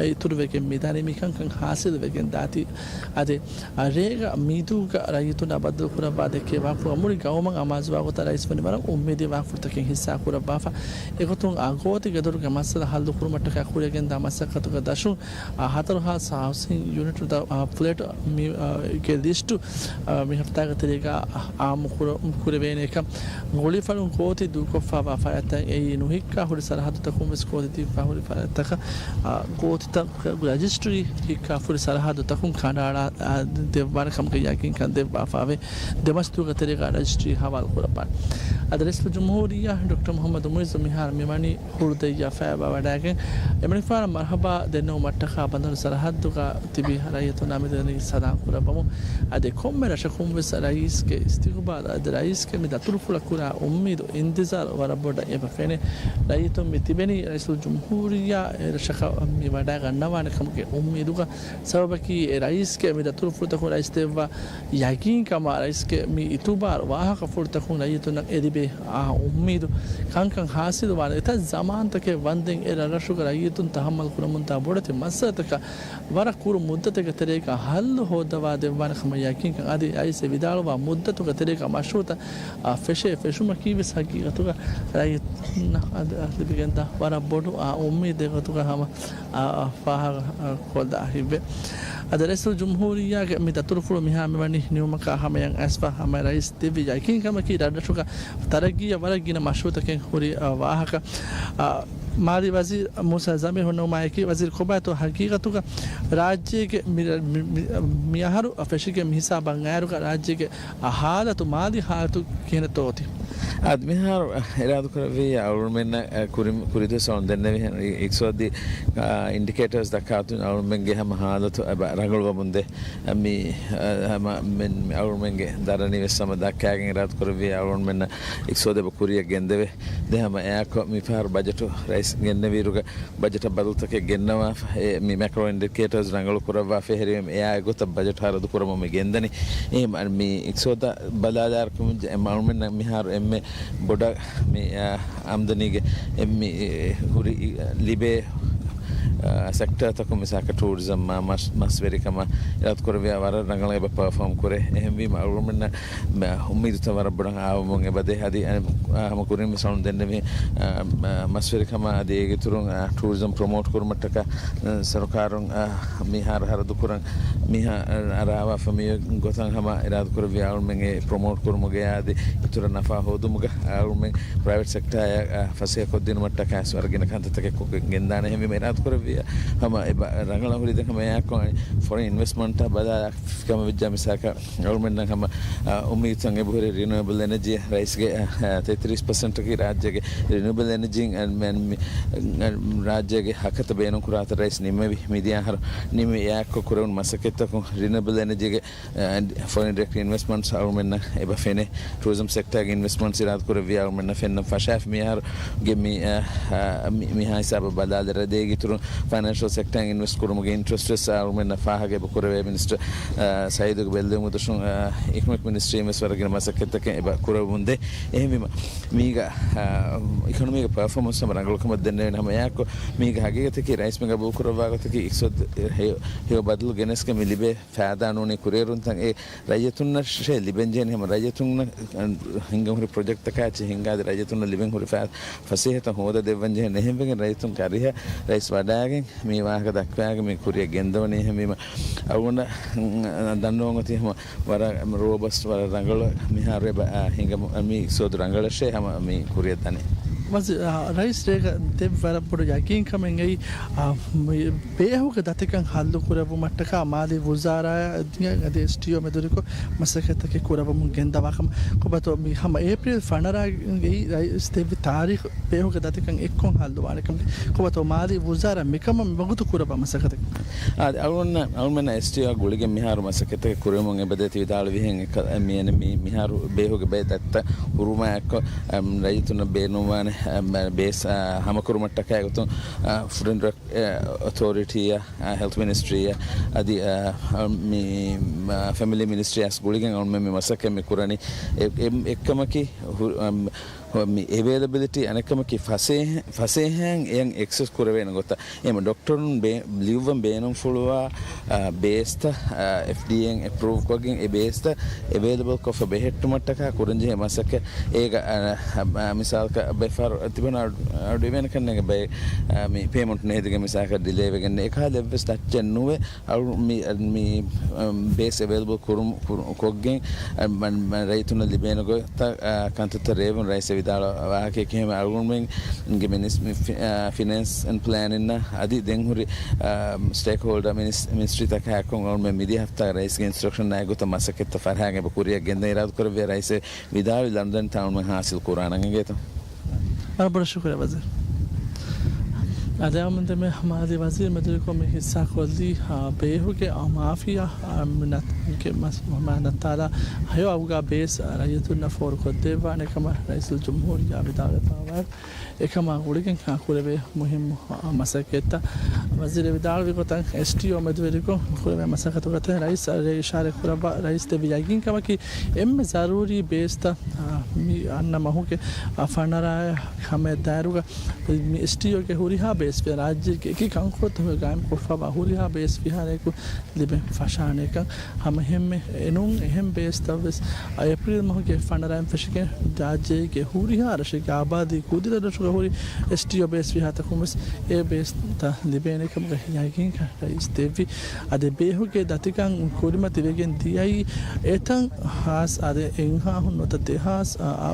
އިތުރުވެގެން މިދާނީ. މިކަންކަން ހާސިލުވެގެން ދާތީ. އަދި ރޭގަ މީދޫގަ ރައްޔިތުންނާ ބައްދަލު ކުރައްވާ ދެއްކޭ ވާހަކަފުޅު މުޅި ގައުމަށް އަމާޒުވާ ގޮތަށް ރައީސް ވަނީ ވަރަށް އުއްމީދީ ވާހަކަފުޅުތަކެއް ހިއްސާ ކުރައްވާފަ. އެގޮތުން އާ ގޯތި ގެދޮރުގެ މައްސަލަ ހައްލު ކުރުމަށްޓަކާ ކުރިއަށް ގެންދާ މަސައްކަތުގެ ދަށުން އާ ހަތަރު ހާސް ހައުސިން ޔުނިޓު ދަ-، އާ ފްލެޓް މި، އާ، ގެ ލިސްޓު، އާ، މި ހަފްތާގެ ތެރޭގަ އާއްމު ކުރ-، ކުރެވޭނެކަން. ގުޅިފަރުން ގޯތި ދޫކޮށްފާވާ ފަރާތްތައް އެއީ ނުހިއްކާ ހުރި ސަރަހައްދުތަކުން ވެސް ގޯތި ދީފާ ހުރި ފަރާތްތަކަށް، އާ، ގޯތިތައް ރަޖިސްޓްރީ ހިއްކާ ހުރި ސަރަހައްދުތަކުން ކަނޑައަޅާ، އާ، ދެއްވާނެ ކަމުގެ ޔަގީންކަން ދެއްވާފާވޭ. ދެމަސްތުގެ ތެރޭގަ ރަޖިސްޓްރީ ހަވާލު ކުރައްވާނެ. އަދި ރައީސުލްޖުމްހޫރިއްޔާ ޑޮކްޓަރ މުހައްމަދު މުއިއްޒު މިހާރު މިވަނީ ހުޅުދައްޔަ ފައިބާ ވަޑައިގެން އެމަނިކުފާނަށް މަރުހަބާ ދެންނެވުމަށްޓަކާ ބަނދަރު ސަރަހައްދުގަ ތިބި ރައްޔިތުންނާ މެދު ސަލާމް ކުރައްވަމުން. އަދި ކޮންމެ ރަށަކުން ވެސް ރައީސްގެ އިސްތިގުބާލު އަދި ރައީސްގެ މި ދަތުރުފުޅަށް ކުރާ އުއްމީދު އިންތިޒާރު ވަރަށް ބޮޑަށް އެބަ ފެނޭ. ރައްޔިތުން މި ތިބެނީ ރައީސުލްޖުމްހޫރިއްޔާ އެ ރަށަކަށް މި ވަޑައިގަންނަވާނެ ކަމުގެ އުއްމީދުގަ. ސަބަބަކީ އެ ރައީސްގެ މި ދަތުރުފުޅުތަކުން ރައީސް ދެއްވާ ޔަގީންކަމާ ރައީސްގެ މި އިތުބާރު ވާހަކަފުޅުތަކުން ރައްޔިތުންނަށް އެ ލިބޭ އާ އުއްމީދު ކަންކަން ހާސިލުވާނެ. އެތައް ޒަމާންތަކެއް ވަންދެން އެ ރަށްރަށުގެ ރައްޔިތުން ތަހައްމަލް ކުރަމުންދާ ބޮޑެތި މައްސަލަތަކަށް ވަރަށް ކުރު މުއްދަތެއްގެ ތެރޭގަ ހައްލު ހޯއްދަވާ ދެއްވާނެ ކަމަށް ޔަގީންކަން އަދި ރައީސް އެ ވިދާޅުވާ މުއްދަތުގެ ތެރޭގަ މަޝްރޫއުތައް އާ، ފެށޭ ފެށުމަކީ ވެސް ހަގީގަތުގަ ރައްޔިތުންނަށް އަދި ލިބިގެންދާ ވަރަށް ބޮޑު އާ އުއްމީދެއް ގޮތުގަ ހަމަ، އާ، އާ، ފާހަގަ، އާ، ކޮށްލާ ހިތްވޭ. އަދި ރައީސުލްޖުމްހޫރިއްޔާގެ މި ދަތުރުފުޅު މިހާ މިވަނީ ނިމުމަކާ ހަމަޔަށް އައިސްފަ ހަމަ ރައީސް ދެއްވި ޔަގީންކަމަކީ ރަށްރަށުގަ ތަރައްގީއަށް ވަރަށް ގިނަ މަޝްރޫއުތަކެއް ހުރި، އާ، ވާހަކަ، އާ، މާލީ ވަޒީރު މޫސާ ޒަމީރު ހުންނަވުމާއެކީ، ވަޒީރު ކޮބާތޯ ހަގީގަތުގަ ރާއްޖޭގެ މި، މި، މި، މިއަހަރު ފެށިގެން މިހިސާބަށް އައިރުގަ ރާއްޖޭގެ އާ، ހާލަތު، މާލީ ހާލަތު ކިހިނެއްތޯ އޮތީ؟ އާދެ، މިހާރު އިރާދަކުރެއްވިއްޔާ އަޅުގަނޑުމެންނަށް، އަ، ކުރި-، ކުރިދުވަސް އަޅުގަނޑު ދެންނެވިހެން އި-، އިގްތިސޯދީ، އާ، އިންޑިކޭޓާސް ދައްކާ އޮތުން އަޅުގަނޑުމެންގެ ހަމަ ހާލަތު އެބަ ރަނގަޅުވަމުންދޭ. މި، އަ، ހަމަ މެން-، މި އަޅުގަނޑުމެންގެ ދަރަނިވެސް ހަމަ ދައްކާގެން އިރާދަކުރެއްވިއްޔާ އަޅުގަނޑުމެންނަށް އިގްތިސޯދު އެބަ ކުރިއަށް ގެންދެވޭ. ދެން ހަމަ އެއާއެކު މިފަހަރު ބަޖެޓު ރައީސް ގެންނެވިއިރުގަ ބަޖެޓަށް ބަދަލުތަކެއް ގެންނަވާފަ، އެ، މި މެކްރޯ އިންޑިކޭޓާސް ރަނގަޅު ކުރައްވާފަ އެހެރީމަ އެއާ އެގޮތަށް ބަޖެޓް ހަރަދު ކުރަމުން މި ގެންދަނީ. އެހެން މި އިގްތިސޯދަށް ބަލާލާއިރަކު މި އަޅުގަނޑުމެންނަށް މިހާރު އެންމެ ބޮޑަށް މި، އާ، އާމްދަނީގެ އެންމެ ހުރި ލިބޭ، އާ، ސެކްޓަރތަކުން މިސާލަކަށް ޓޫރިޒަމް، މަ-، މަސް-، މަސްވެރިކަމަށް އިރާދަކުރެއްވިއްޔާ ވަރަށް ރަނގަޅަށް އެބަ ޕަރފޯމް ކުރޭ. އެހެންވީމަ އަޅުގަނޑުމެންނަށް އުއްމީދުތައް ވަރަށް ބޮޑަށް އާވަމުން އެބަދޭ. އަދި އަނެއް، އާ، ހަމަ ކުރިން މިސާލުން ދެންނެވި، އާ، މަ-، މަސްވެރިކަމާ އަދި އޭގެ އިތުރުން، އާ، ޓޫރިޒަމް ޕްރޮމޯޓް ކުރުމަށްޓަކާ، އާ، ސަރުކާރުން، އާ، މިހާރު ހަރަދު ކުރަން މިހާ، އާ، ރާވާފަ މި ގޮތަށް ހަމަ އިރާދަ ކުރެއްވި އަޅުމެން އެ ޕްރޮމޯޓް ކުރުމުގެ އާ އަދި އިތުރަށް ނަފާ ހޯދުމުގަ އަޅުމެން ޕްރައިވެޓް ސެކްޓާއަށް، އާ، ފަސޭހަ ކޮށްދިނުމަށްޓަކާ ވަރަށް ގިނަ ކަންތައްތަކެއް ކޮށްގެން ގެންދާނެ. އެހެންވީމަ އިރާދަ ކުރެއްވި ހަމަ އެބަ ރަނގަޅަށް ހުރި ދެން ހަމަ އެއާއެކު ފޮރިން އިންވެސްޓްމަންޓާ ބަލާ ކަމަށް ވެއްޖާ މިސާކަށް އަޅުމެންނަށް ހަމަ، އާ، އުއްމީދުތައް އެބަހުރި ރިނިއުއަބަލް އެނަޖީ ރައީސްގެ، އާ، ތޭތިރީސް ޕަސެންޓަކީ ރާއްޖޭގެ ރިނިއުއަބަލް އެނަޖީ، އަ، މެ-، މި-، އަ، ރާއްޖޭގެ ހަކަތަ ބޭނުންކުރާތަ ރައީސް ނިންމެވި މިދިޔަ އަހަރު ނިންމި އެއާއެކު ކުރެވުނު މަސައްކަތްތަކުން ރިނިއުއަބަލް އެނަޖީގެ އަ، ފޮރިން ޑިރެކްޓް އިންވެސްޓްމަންޓްސް އަޅުމެންނަށް އެބަ ފެނޭ. ޓޫރިޒަމް ސެކްޓާގެ އިންވެސްޓްމަންޓްސް އިރާދަކުރެއްވިޔާ އަޅުމެންނަށް ފެންނަން ފަށާފި މިހާރުގެ މި، އަ، އަ، މި، މިހާ ހިސާބަށް ބަލާލި ރަށް ދޭގެ އިތުރުން ފައިނޭންޝަލް ސެކްޓާއިން އިންވެސްޓް ކުރުމުގެ އިންޓްރެސްޓް ވެސް އަޅުމެންނަށް ފާހަގަ އެބަ ކުރެވޭ. މިނިސްޓަރ، އަ، ސައީދުގެ ބެއްލެވުމުގެ ދުށުން، އަ، އިކޮނޮމިކް މިނިސްޓްރީން ވެސް ވަރަށް ގިނަ މަސައްކަތްތަކެއް އެބަ ކުރެވެމުންދޭ. އެހެންވީމަ މީގަ، އަ، އިކޮނޮމީގެ ޕަރފޯމަންސް ހަމަ ރަނގަޅުކަމަށް ދެންނެވިން ހަމަ އެއާއެކު މީގެ ހަގީގަތަކީ ރައީސް މި ގަބޫލު ކުރައްވާ ގޮތަކީ އިޤްތިޞާދު ހެޔޮ، ހެޔޮ ބަދަލު ގެނެސްގެން މި ލިބޭ ފައިދާ ނޫނީ ކުރިއެރުންތައް އެ ރައްޔިތުންނަށޭ ލިބެންޖެހެނީ. ހަމަ ރައްޔިތުންނަށް ހިންގަން ހުރި ޕްރޮޖެކްޓްތަކާ އެއްޗެއް ހިންގާދޭ ރައްޔިތުންނަށް ލިބެން ހުރި ފަ-، ފަސޭހަތައް ހޯދަ ދެއްވަންޖެހެނީ. އެހެންވެގެން ރައްޔިތުންގެ އަރިހަށް ރައީސް ވަޑައިގެން މި ވާހަކަ ދައްކާގެން މި ކުރިއަށް ގެންދަވަނީ. އެހެންވީމަ އަޅުގަނޑަށް ދަންނަވަން އޮތީ ހަމަ ވަރަށް ރޯބަސްޓް، ވަރަށް ރަނގަޅު މިހާރު އެބަ، އާ، ހިނގަމު، މި އިޤްތިޞާދު ރަނގަޅަށޭ ހަމަ މި ކުރިއަށް ދަނީ. ވަޒީރު، އާ، ރައީސް ރޭގަ ދެއްވި ވަރަށް ބޮޑު ޔަގީންކަމެއް އެއީ، އާ، މި ބޭހުގެ ދަތިކަން ހައްލު ކުރެއްވުމަށްޓަކާ މާލީ ވުޒާރާއަށް އަދި އެސްޓީއޯ މެދުވެރިކޮށް މަސައްކަތްތަކެއް ކުރައްވަމުން ގެންދަވާ ކަމަށް. ކޮބާތޯ މި ހަމަ އޭޕްރީލް ފަނަރަ ގެއި ރައީސް ދެއްވި ތާރީޚު ބޭހުގެ ދަތިކަން އެއްކޮށް ހައްލުވާނެ ކަމަށް. ކޮބާތޯ މާލީ ވުޒާރާ މިކަމަށް ވަގުތު ކުރައްވާ މަސައްކަތެއް؟ އާ، އަޅުގަނޑަށް، އަޅުމެންނަށް އެސްޓީއޯ ގުޅިގެން މިހާރު މަސައްކަތްތަކެއް ކުރެވެމުން އެބަދޭތި ވިދާޅުވިހެން އެކަ-، މި އެން މި މިހާރު ބޭހުގެ ބައެއް ދަތިތައް ހުރުމާ އެއްކޮށް، އަމް، ރައްޔިތުންނަށް ބޭނުންވާނެ، އަމް، ބޭސް، އާ، ހަމަކުރުމަށްޓަކާ ގޮތުން، އާ، ފުޑް އެންޑް ޑްރަގް، އެ، އޮތޯރިޓީއަށް، އާ، ހެލްތު މިނިސްޓްރީއަށް، އަދި، އާ، މި، އާ، ފެމިލީ މިނިސްޓްރީއަށް ގުޅިގެން އަޅުމެން މި މަސައްކަތް މި ކުރަނީ. އެ-، އެ-، އެއްކަމަކީ ހު-، އަމް، ހު-، މި އެވޭލަބިލިޓީ، އަނެއްކަމަކީ ފަސޭހަ-، ފަސޭހައިން އެޔަށް އެކްސެސް ކުރެވޭނެ ގޮތަށް. އެމަ ޑޮކްޓަރުން ބޭ-، ލިޔުއްވަން ބޭނުންފުޅުވާ، އާ، ބޭސްތައް، އާ، އެފްޑީއޭން އެޕްރޫވް ކޮށްގެން އެ ބޭސްތައް އެވޭލަބަލް ކޮށްފަ ބެހެއްޓުމަށްޓަކާ ކުރަންޖެހޭ މަސައްކަތް. އޭގަ، އާ، އާ، މިސާލަކަށް ބައެއް ފަހަރު ތިބުނު އަޑު، އަޑު އިވޭނެ ކަންނޭނގެ ބައެއް، އާ، މި ޕޭމަންޓު ނެހެދިގެން މިސާލަކަށް ޑިލޭ ވެގެން އެކަހަލަ އެއްވެސް ތައްޗެއް ނުވެ. އަޅު މި، މި، އަ، ބޭސް އެވޭލަބަލް ކުރު-، ކުރު-، ކޮށްގެން، އަ، މަ-، މަ-، ރައްޔިތުންނަށް ލިބޭނެ ގޮތަށް، އަ، ކަންތައްތައް ރޭވުން ރައީސް ވިދާޅު ވާހަކައެކޭ. އަޅުގަނޑުމެންގެ މިނިސް-، މި ފި-، އަ، ފިނޭންސް އެންޑް ޕްލޭނިންއަށް އަދި ދެން ހުރި، އަ، ސްޓޭކްހޯލްޑަރ މިނިސް-، މިނިސްޓްރީތަކާ އެއްކޮށް އަޅުގަނޑުމެން މިދިޔަ ހަފްތާގެ ރައީސްގެ އިންސްޓްރަކްޝަންއާ ގޮތަށް މަސައްކަތްތައް ފަރިހާގެން އެބަ ކުރިއަށް ގެންދަން އިރާދަކުރެއްވިއޭ ރައީސް ވިދާޅުވި ލަނޑުދަނި ތާއުން ހާސިލް ކުރާނަން އިނގޭތޯ؟ ވަރަށް ބޮޑަށް ޝުކުރިއްޔާ ވަޒީރު. އަދި އަޅުގަނޑުމެން ދެންމެ މާލީ ވަޒީރު މެދުވެރިކޮށް މި ހިއްސާ ކޮށްލީ، އާ، ބޭހުގެ، އާ، މާފިޔާ، އާ، މި ނަތް-، ގެ މަސް-، މާ ނައްތާލާ ހެޔޮ އަގުގަ ބޭސް، އާ، ރައްޔިތުންނަށް ފޯރުކޮށްދެއްވާނެ ކަމަށް ރައީސުލްޖުމްހޫރިއްޔާ ވިދާޅުވެފައިވާ. އެކަމާ ގުޅިގެން ކުރެވޭ މުހިއްމު، އާ، މަސައްކަތްތައް. ވަޒީރު ވިދާޅުވި ގޮތަށް އެސްޓީއޯ މެދުވެރިކޮށް ކުރެވޭ މަސައްކަތުގަ ތެ ރައީސް އަށް އިޝާރާތް ކުރައްވާ ރައީސް ދެއްވި ޔަގީންކަމަކީ އެންމެ ޒަރޫރީ ބޭސްތައް، އާ، މި އަންނަ މަހުގެ، އާ، ފަނަރަ ހަމަ ދާއިރުގަ މި އެސްޓީއޯގެ ހުރިހާ ބޭސް ރާއްޖޭގެ އެކި ކަންކޮޅުތަކުގަ ގާއިމް ކޮށްފައިވާ ހުރިހާ ބޭސް ފިހާރައަކު ލިބެން ފަށާނެކަން. ހަމައެހެންމެ އެނޫން އެހެން ބޭސްތައްވެސް އެޕްރީލް މަހުގެ ފަނަރައިން ފެށިގެން ރާއްޖޭގެ ހުރިހާ ރަށެއްގެ އާބާދީ ކުދި ރަށްރަށުގަ ހުރި އެސްޓީއޯ ބޭސް ފިހާތަކުންވެސް އެ ބޭސްތައް ލިބޭނެ ކަމުގެ ޔަގީންކަން ރައީސް ދެއްވި. އަދި ބޭހުގެ ދަތިކަން ކުރިމަތިވެގެން ދިޔައީ އެތަން ހާސް އަދި އެއްހާހުން ނުވަތަ ދެހާސް، އާ، އާ،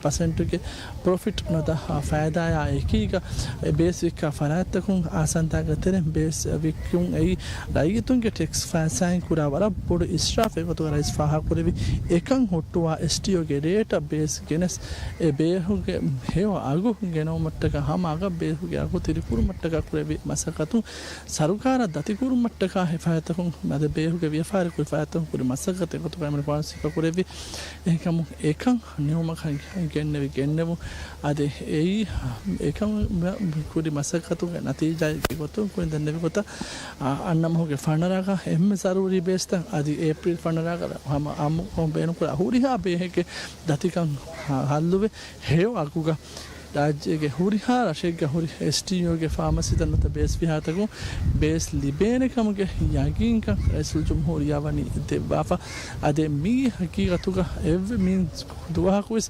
ޕަސެންޓުގެ ޕްރޮފިޓް ނުވަތަ ފައިދާއާ އެކީގަ އެ ބޭސް ވިއްކާ ފަރާތްތަކުން އާސަންތާގެ ތެރެއިން ބޭސް ވިއްކުން އެއީ ރައްޔިތުންގެ ޓެކްސް ފައިސާއިން ކުރާ ވަރަށް ބޮޑު އިސްރާފެއް ގޮތުގަ ރައީސް ފާހަގަކުރެއްވި. އެކަން ހުއްޓުވާ އެސްޓީއޯގެ ރޭޓަށް ބޭސް ގެނެސް އެ ބޭހުގެ ހެޔޮ އަގު ގެނައުމަށްޓަކާ ހަމަ އަގަށް ބޭހުގެ އަގު ތިރިކުރުމަށްޓަކާ ކުރެއްވި މަސައްކަތުން ސަރުކާރަށް ދަތިކުރުމަށްޓަކާ ހިފަހަތަކުން އަދި ބޭހުގެ ވިޔަފާރި ކުރި ފަހަތަކުން ކުރި މަސައްކަތެއް ގޮތުގަ އެމަނިކު ސިފަކުރެއްވި. އެހެންކަމުން އެކަން ނިމުމަކަށް ގެންނެވި ގެންނެވުން އަދި އެއީ އެކަން ކުރި މަސައްކަތުގެ ނަތީޖާއެއްގެ ގޮތުން ކުރިން ދެންނެވި ގޮތަށް، އަ، އަންނަ މަހުގެ ފަނަރަގަ އެންމެ ޒަރޫރީ ބޭސްތައް އަދި އޭޕްރީލް ފަނަރަގަ ހަމަ އާއްމުކޮށް ބޭނުންކުރާ ހުރިހާ ބޭހެއްގެ ދަތިކަން ހަ-، ހައްލުވެ ހެޔޮ އަގުގަ ރާއްޖޭގެ ހުރިހާ ރަށެއްގަ ހުރި އެސްޓީއޯގެ ފާމަސީތައް ނުވަތަ ބޭސް ފިހާތަކުން ބޭސް ލިބޭނެ ކަމުގެ ޔަގީންކަން ރައީސުލްޖުމްހޫރިއްޔާ ވަނީ ދެއްވާފަ. އަދި މިއީ ހަގީގަތުގަ އެއްވެ މި ދުވަހަކުވެސް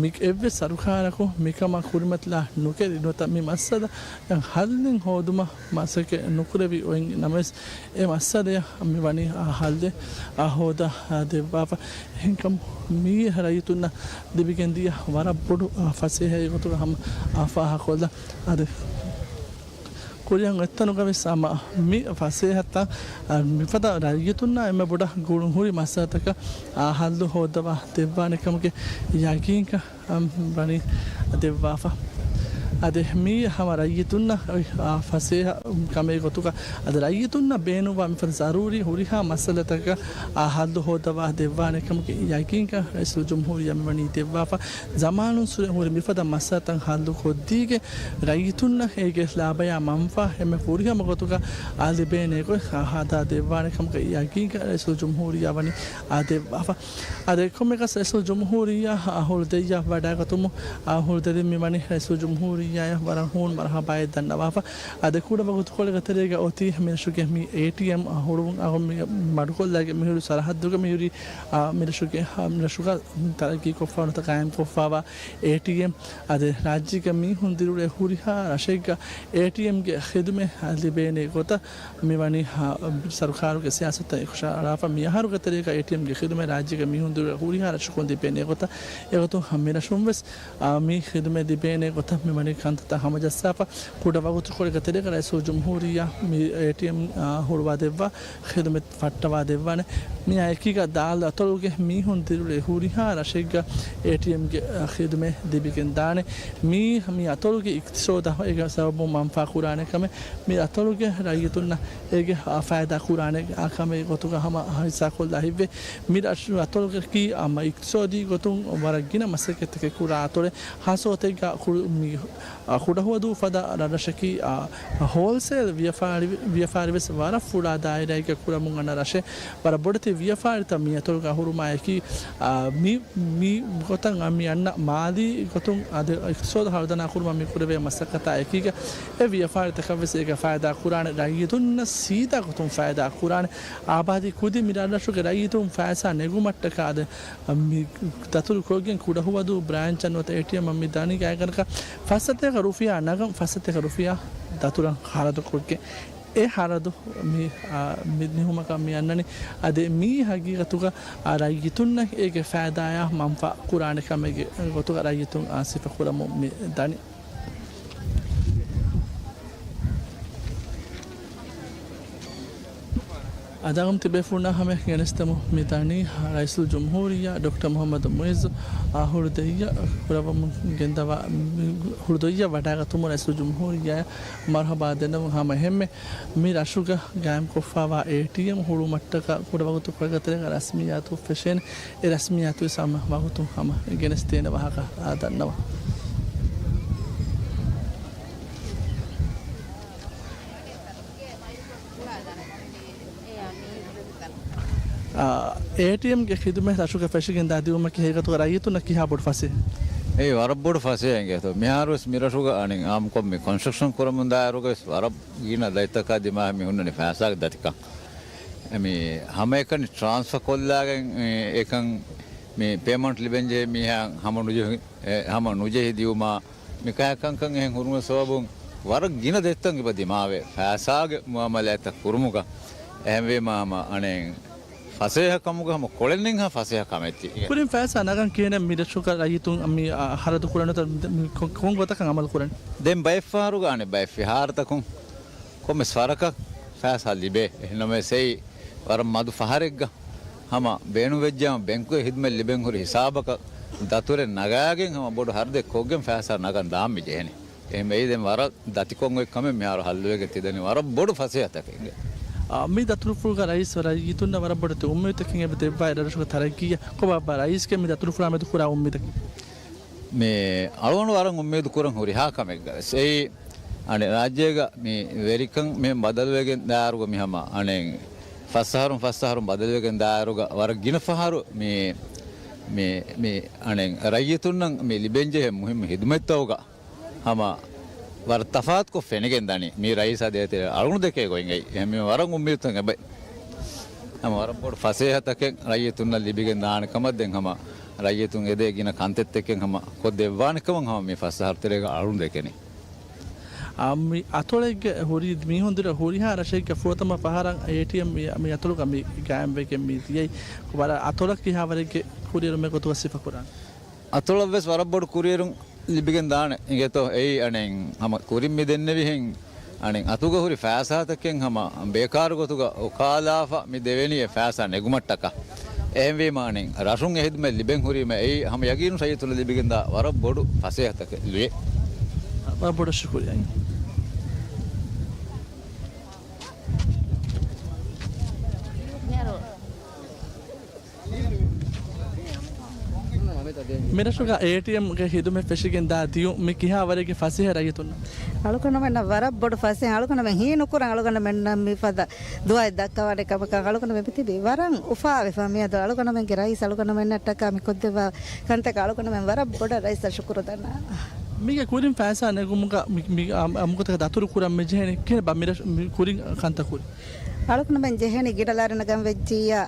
މި އެއްވެސް ސަރުކާރަކު މިކަމަށް ކުރިމަތިލާ ނުކެރި ނުވަތަ މި މައްސަލައަށް ހައްލެއް ހޯދުމަށް މަސައްކަތް ނުކުރެވި އޮތް ނަމަވެސް، އެ މައްސަލަޔަށް މި ވަނީ އާ ހައްލެއް އާ ހޯދާ ދެއްވާފަ. އެހެންކަމުން މިއީ ރައްޔިތުންނަށް ލިބިގެންދިޔަ ވަރަށް ބޮޑު، އާ، ފަސޭހައެއް ގޮތުގަ ހަމަ، އާ، ފާހަގަކޮށްލަން. އަދި ކުރިއަށް އޮތްތަނުގަވެސް ހަމަ މި ފަސޭހަތައް، އަ، މިފަދަ ރައްޔިތުންނާ އެންމެ ބޮޑަށް ގުޅުން ހުރި މައްސަލަތަކަށް، އާ، ހައްލު ހޯއްދަވާ ދެއްވާނެ ކަމުގެ ޔަގީންކަން، އަ، ވަނީ ދެއްވާފަ. އަދި މީ ހަމަ ރައްޔިތުންނަށް އޮތް، އާ، ފަސޭހަ ކަމެއް ގޮތުގަ އަދި ރައްޔިތުންނަށް ބޭނުންވާ މިފަދަ ޒަރޫރީ ހުރިހާ މައްސަލަތަކަށް، އާ، ހައްލު ހޯއްދަވާ ދެއްވާނެ ކަމުގެ ޔަގީންކަން ރައީސުލްޖުމްހޫރިއްޔާ މިވަނީ ދެއްވާފަ. ޒަމާނުން ސުރެ ހުރި މިފަދަ މައްސަލަތައް ހައްލު ކޮށްދީގެ، ރައްޔިތުންނަށް އޭގެ ލާބަޔާ މަންފާ އެންމެ ފުރިހަމަ ގޮތުގަ އާ ލިބޭނެ ގޮތް ހަ-، ހަދާ ދެއްވާނެ ކަމުގެ ޔަގީންކަން ރައީސުލްޖުމްހޫރިއްޔާ ވަނީ އާ ދެއްވާފަ. އަދި ކޮންމެއަކަސް ރައީސުލްޖުމްހޫރިއްޔާ އާ ހުޅުދެއްޔާ ވަޑައިގަތުމުން އާ ހުޅުދެރިން މިވަނީ ރައީސުލްޖުމްހޫރިއްޔާއަށް ވަރަށް ހޫނު މަރުހަބާއެއް ދަންނަވާފަ. އަދި ކުޑަ ވަގުތުކޮޅެއްގެ ތެރޭގަ އޮތީ މިރަށުގެ މި އޭޓީއެމް އާ ހުޅުވުން އަގު މި މަޑުކޮށްލާގެ މިހުރި ސަރަހައްދުގަ މިހުރި، އާ، މިރަށުގެ، އާ، މިރަށުގަ ތަރައްގީކޮށްފަ ނުވަތަ ގާއިމްކޮށްފަވާ އޭޓީއެމް. އަދި ރާއްޖޭގެ މީހުން ދިރިއުޅޭ ހުރިހާ ރަށެއްގަ އޭޓީއެމްގެ ޚިދުމަތް ލިބޭނެ ގޮތަށް މިވަނީ، ހާ، ސަރުކާރުގެ ސިޔާސަތަށް އިޝާރާފަ. މި އަހަރުގެ ތެރޭގަ އޭޓީއެމްގެ ޚިދުމަތް ރާއްޖޭގެ މީހުން ދިރިއުޅޭ ހުރިހާ ރަށަކުން ލިބޭނެ ގޮތަށް އެގޮތުން މިރަށުން ވެސް، އާ، މި ޚިދުމަތް ލިބޭނެ ގޮތަށް މިވަނީ ކަންތައްތައް ހަމަޖައްސާފަ. ކުޑަ ވަގުތުކޮޅެއްގެ ތެރޭގަ ރައީސުލްޖުމްހޫރިއްޔާ މި އޭޓީއެމް، އާ، ހުޅުވާ ދެއްވާ ޚިދުމަތް ފައްޓަވާ ދެއްވާނެ. މިއާ އެކީގަ ދާލު އަތޮޅުގެ މީހުން ދިރިއުޅޭ ހުރިހާ ރަށެއްގަ އޭޓީއެމްގެ، އަ، ޚިދުމަތް ލިބިގެން ދާނެ. މީ، މި އަތޮޅުގެ އިޤްތިޞާދަށް އޭގެ ސަބަބުން މަންފާ ކުރާނެ ކަމެއް، މި އަތޮޅުގެ ރައްޔިތުންނަށް އޭގެ، އަ، ފައިދާ ކުރާނެ، އަ، ކަމެއް ގޮތުގަ ހަމަ ހިއްސާކޮށްލާ ހިތްވޭ. މި ރަށު އަތޮޅުގަކީ ހަމަ އިޤްތިޞާދީ ގޮތުން ވަރަށް ގިނަ މަސައްކަތްތަކެއް ކުރާ އަތޮޅެއް. ހާއްސަ ގޮތެއްގަ ކުޅު-، މި އަ، ކުޑަހުވަދޫ ފަދަ ރަށަކީ، އަ، ހޯލްސޭލް ވިޔަފާރި، ވިޔަފާރިވެސް ވަރަށް ފުޅާ ދާއިރާއެއްގަ ކުރަމުން އަންނަ ރަށެއް. ވަރަށް ބޮޑެތި ވިޔަފާރިތައް މި އަތޮޅުގަ ހުރުމާއެކީ، އަ، މި، މި ގޮތަށް އަ، މި އަންނަ މާލީ ގޮތުން އަދި އިޤްތިޞާދު ހަރުދަނާ ކުރުމަށް މި ކުރެވޭ މަސައްކަތާ އެކީގަ އެ ވިޔަފާރިތަކަށްވެސް އޭގެ ފައިދާ ކުރާނެ، ރައްޔިތުންނަށް ސީދާ ގޮތުން ފައިދާ ކުރާނެ. އާބާދީ ކުދި މި ރަށްރަށުގެ ރައްޔިތުން ފައިސާ ނެގުމަށްޓަކާ އަދި މި ދަތުރު ކޮށްގެން ކުޑަހުވަދޫ ބްރާންޗަށް ނުވަތަ އޭޓީއެމް އަށް މި ދަނީ ގާތްގަނޑަކަށް ފައްސަތޭކަ ރުފިޔާ ނަގަން ފައްސަތޭކަ ރުފިޔާ ދަތުރަށް ހަރަދު ކޮށްގެން އެ ހަރަދު މި، އާ، މި ނިހުމަކަށް މި އަންނަނީ. އަދި މީ ހަގީގަތުގަ، އާ، ރައްޔިތުންނަށް އޭގެ ފައިދާއާ މަންފާ ކުރާނެ ކަމެއްގެ ގޮތުގަ ރައްޔިތުން، އާ، ސިފަ ކުރަމުން މި ދަނީ. އަދާގަމް ތިބޭފުޅުންނާ ހަމަޔަށް ގެނެސްދެމުން މި ދަނީ ރައީސުލްޖުމްހޫރިއްޔާ ޑޮކްޓަރ މުޙައްމަދު މުޢިއްޒު، އާ، ހުޅުދެއްޔަށް ކުރައްވަމުން ގެންދަވާ، ހުޅުދެއްޔަށް ވަޑައިގަތުމުން ރައީސުލްޖުމްހޫރިއްޔާއަށް މަރުޙަބާ ދެންނެވުން ހަމަ އެހެންމެ މި ރަށުގަ ގާއިމްކޮށްފަވާ އޭޓީއެމް ހުޅުމަށްޓަކާ ކުޑަ ވަގުތު ކޮޅެއްގެ ތެރޭގަ ރަސްމިއްޔާތު ފެށޭނެ. އެ ރަސްމިއްޔާތުވެސް ހަމަ ވަގުތުން ހަމަ ގެނެސްދޭނެ ވާހަކަ އާ ދަންނަވަން. އާ، އޭޓީއެމްގެ ޚިދުމަތް ރަށުގަ ފެށިގެން ދާ ދިއުމަކީ ހަގީގަތުގަ ރައްޔިތުންނަށް ކިހާ ބޮޑު ފަސޭހަ؟ އެއީ ވަރަށް ބޮޑު ފަސޭހައެއް އިނގޭތޯ. މިހާރުވެސް މިރަށުގަ އަނެއް އާއްމުކޮށް މި ކޮންސްޓްރަކްޝަން ކުރަމުން ދާއިރުގަވެސް ވަރަށް ގިނަ ދަތިތަކާ ދިމާވެ މި ހުންނަނީ ފައިސާގެ ދަތިކަން. މި ހަމައެކަނި ޓްރާންސްފަ ކޮށްލާގެން، އެ، އެކަން މި ޕޭމަންޓް ލިބެންޖެހޭ މީހާ ހަމަ ނުޖެހި، އެ، ހަމަ ނުޖެހި ދިއުމާ، މި ކަހަލަ ކަންކަން އެހެން ހުރުމުގެ ސަބަބުން ވަރަށް ގިނަ ދަތިތައް އެބަ ދިމާވޭ ފައިސާގެ މުއާމަލާތްތައް ކުރުމުގަ. އެހެންވީމާ ހަމަ އަނެއް ފަސޭހަ ކަމުގަ ހަމަ ކޮޅެއް ނެތް ހަމަ ފަސޭހަ ކަމެއް ތި. ކުރިން ފައިސާ ނަގަން ކިހިނެއް މި ރަށުގަ ރައްޔިތުން މި، އާ، ހަރަދު ކުރަން ނުވަތަ މި ކޮ-، ކޮން ގޮތަކަށް އަމަލު ކުރަން؟ ދެން ބައެއް ފަހަރުގަ އަނެއް ބައެއް ފިހާރަތަކުން ކޮންމެސް ފަހަރަކަށް ފައިސާ ލިބޭ. އެހެންނަމަވެސް އެއީ ވަރަށް މަދު ފަހަރެއްގަ ހަމަ ބޭނުންވެއްޖެއްޔާމު ބެންކުގެ ހިދުމަތް ލިބެން ހުރި ހިސާބަކަށް ދަތުރެއް ނަގާގެން ހަމަ ބޮޑު ހަރަދެއް ކޮށްގެން ފައިސާ ނަގަން ދާން މި ޖެހެނީ. އެހެންވެ އެއީ ދެން ވަރަށް ދަތިކޮށް އޮތް ކަމެއް މިހާރު ހައްލުވެގެން ތިދަނީ ވަރަށް ބޮޑު ފަސޭހަތަކެއް. އާ، މި ދަތުރުފުޅުގަ ރައީސް ރައްޔިތުންނަށް ވަރަށް ބޮޑެތި އުއްމީދުތަކެއް އެބަ ދެއްވާ އެރަށުގެ ތަރައްގީއަށް ކޮބާ ރައީސްގެ މި ދަތުރުފުޅާ މެދު ކުރާ އުއްމީދަކީ؟ މި އަޅުގަނޑު ވަރަށް އުއްމީދު ކުރަން ހުރިހާ ކަމެއްގަވެސް އެއީ އަނެއް ރާއްޖޭގަ މި ވެރިކަން މި ބަދަލުވެގެން ދާއިރުގަ މި ހަމަ އަނެއް ފަސް އަހަރުން ފަސް އަހަރުން ބަދަލުވެގެން ދާއިރުގަ ވަރަށް ގިނަ ފަހަރު މި، މި، މި އަނެއް ރައްޔިތުންނަށް މި ލިބެންޖެހޭ މުހިއްމު ހިދުމަތްތަކުގަ ހަމަ ވަރަށް ތަފާތުކޮށް ފެނިގެން ދަނީ. މި ރައީސާ ދޭތެރޭ އަޅުގަނޑު ދެކޭ ގޮތްގައި އެހެން ވަރަށް އުއްމީދުތައް އެބައި. ހަމަ ވަރަށް ބޮޑު ފަސޭހަތަކެއް ރައްޔިތުންނަށް ލިބިގެން ދާނެ ކަމަށް ދެން ހަމަ ރައްޔިތުން އެދޭ ގިނަ ކަންތައްތަކެއް ހަމަ ކޮށްދެއްވާނެ ކަމަށް ހަމަ މި ފަސް އަހަރު ތެރޭގަ އަޅުން ދެކެނީ. އާ، މި އަތޮޅެއްގެ ހުރި މީހުން ދިރި ހުރިހާ ރަށެއްގެ ފުރަތަމަ ފަހަރަށް އޭޓީއެމް މި، މި އަތޮޅުގަ މި ގާއިމްވެގެން މި ދިޔައީ. ވަރަށް އަތޮޅަށް ކިހާވަރެއްގެ ކުރިއެރުމެއް ގޮތުގަ ސިފަކުރާނެ؟ އަތޮޅަށްވެސް ވަރަށް ބޮޑު ކުރިއެރުން ލިބިގެން ދާނެ އިނގޭތޯ. އެއީ އަނެއް ހަމަ ކުރިން މި ދެންނެވިހެން އަނެއް އަތުގަ ހުރި ފައިސާތަކެއް ހަމަ ބޭކާރު ގޮތުގަ އުކާލާފަ މި ދެވެނީ އެ ފައިސާ ނެގުމަށްޓަކާ. އެހެންވީމަ އަނެއް ރަށުން އެ ހިދުމަތް ލިބެން ހުރީމަ އެއީ ހަމަ ޔަގީނު ޝައްޔަތު ލިބިގެންދާ ވަރަށް ބޮޑު ފަސޭހަތަކެއް ލުޔެ. ވަރަށް ބޮޑަށް ޝުކުރިއްޔާ. މިރަށުގަ އޭޓީއެމްގެ ހިދުމަތް ފެށިގެން ދާ ދިޔުން މި ކިހާ ވަރެއްގެ ފަސޭހަ ރައްޔިތުންނަށް؟ އަޅުގަނޑުމެންނަށް ވަރަށް ބޮޑު ފަސޭހަ. އަޅުގަނޑުމެން ހީނުކުރަން އަޅުގަނޑުމެންނަށް މިފަދަ ދުވަހެއް ދައްކަވާނެ ކަމަކަށް އަޅުގަނޑުމެން މިތިބީ ވަރަށް އުފާވެފަ. މިއަދު އަޅުގަނޑުމެންގެ ރައީސް އަޅުގަނޑުމެންނަށްޓަކާ މި ކޮށްދެއްވާ ކަންތަކަށް އަޅުގަނޑުމެން ވަރަށް ބޮޑަށް ރައީސަށް ޝުކުރު ދަންނަވަން. މީގެ ކުރިން ފައިސާ ނެގުމުގަ މި، މި، އަ، އަ، މުގުތަކަށް ދަތުރު ކުރަން މި ޖެހެނީ ކިހިނެއް ބާ މި ރަށް، މި ކުރިން ކަންތައް ކުރި؟ އަޅުގަނޑުމެން ޖެހެނީ ގިޑަލާރިނަގަން ވެއްޖިއްޔާ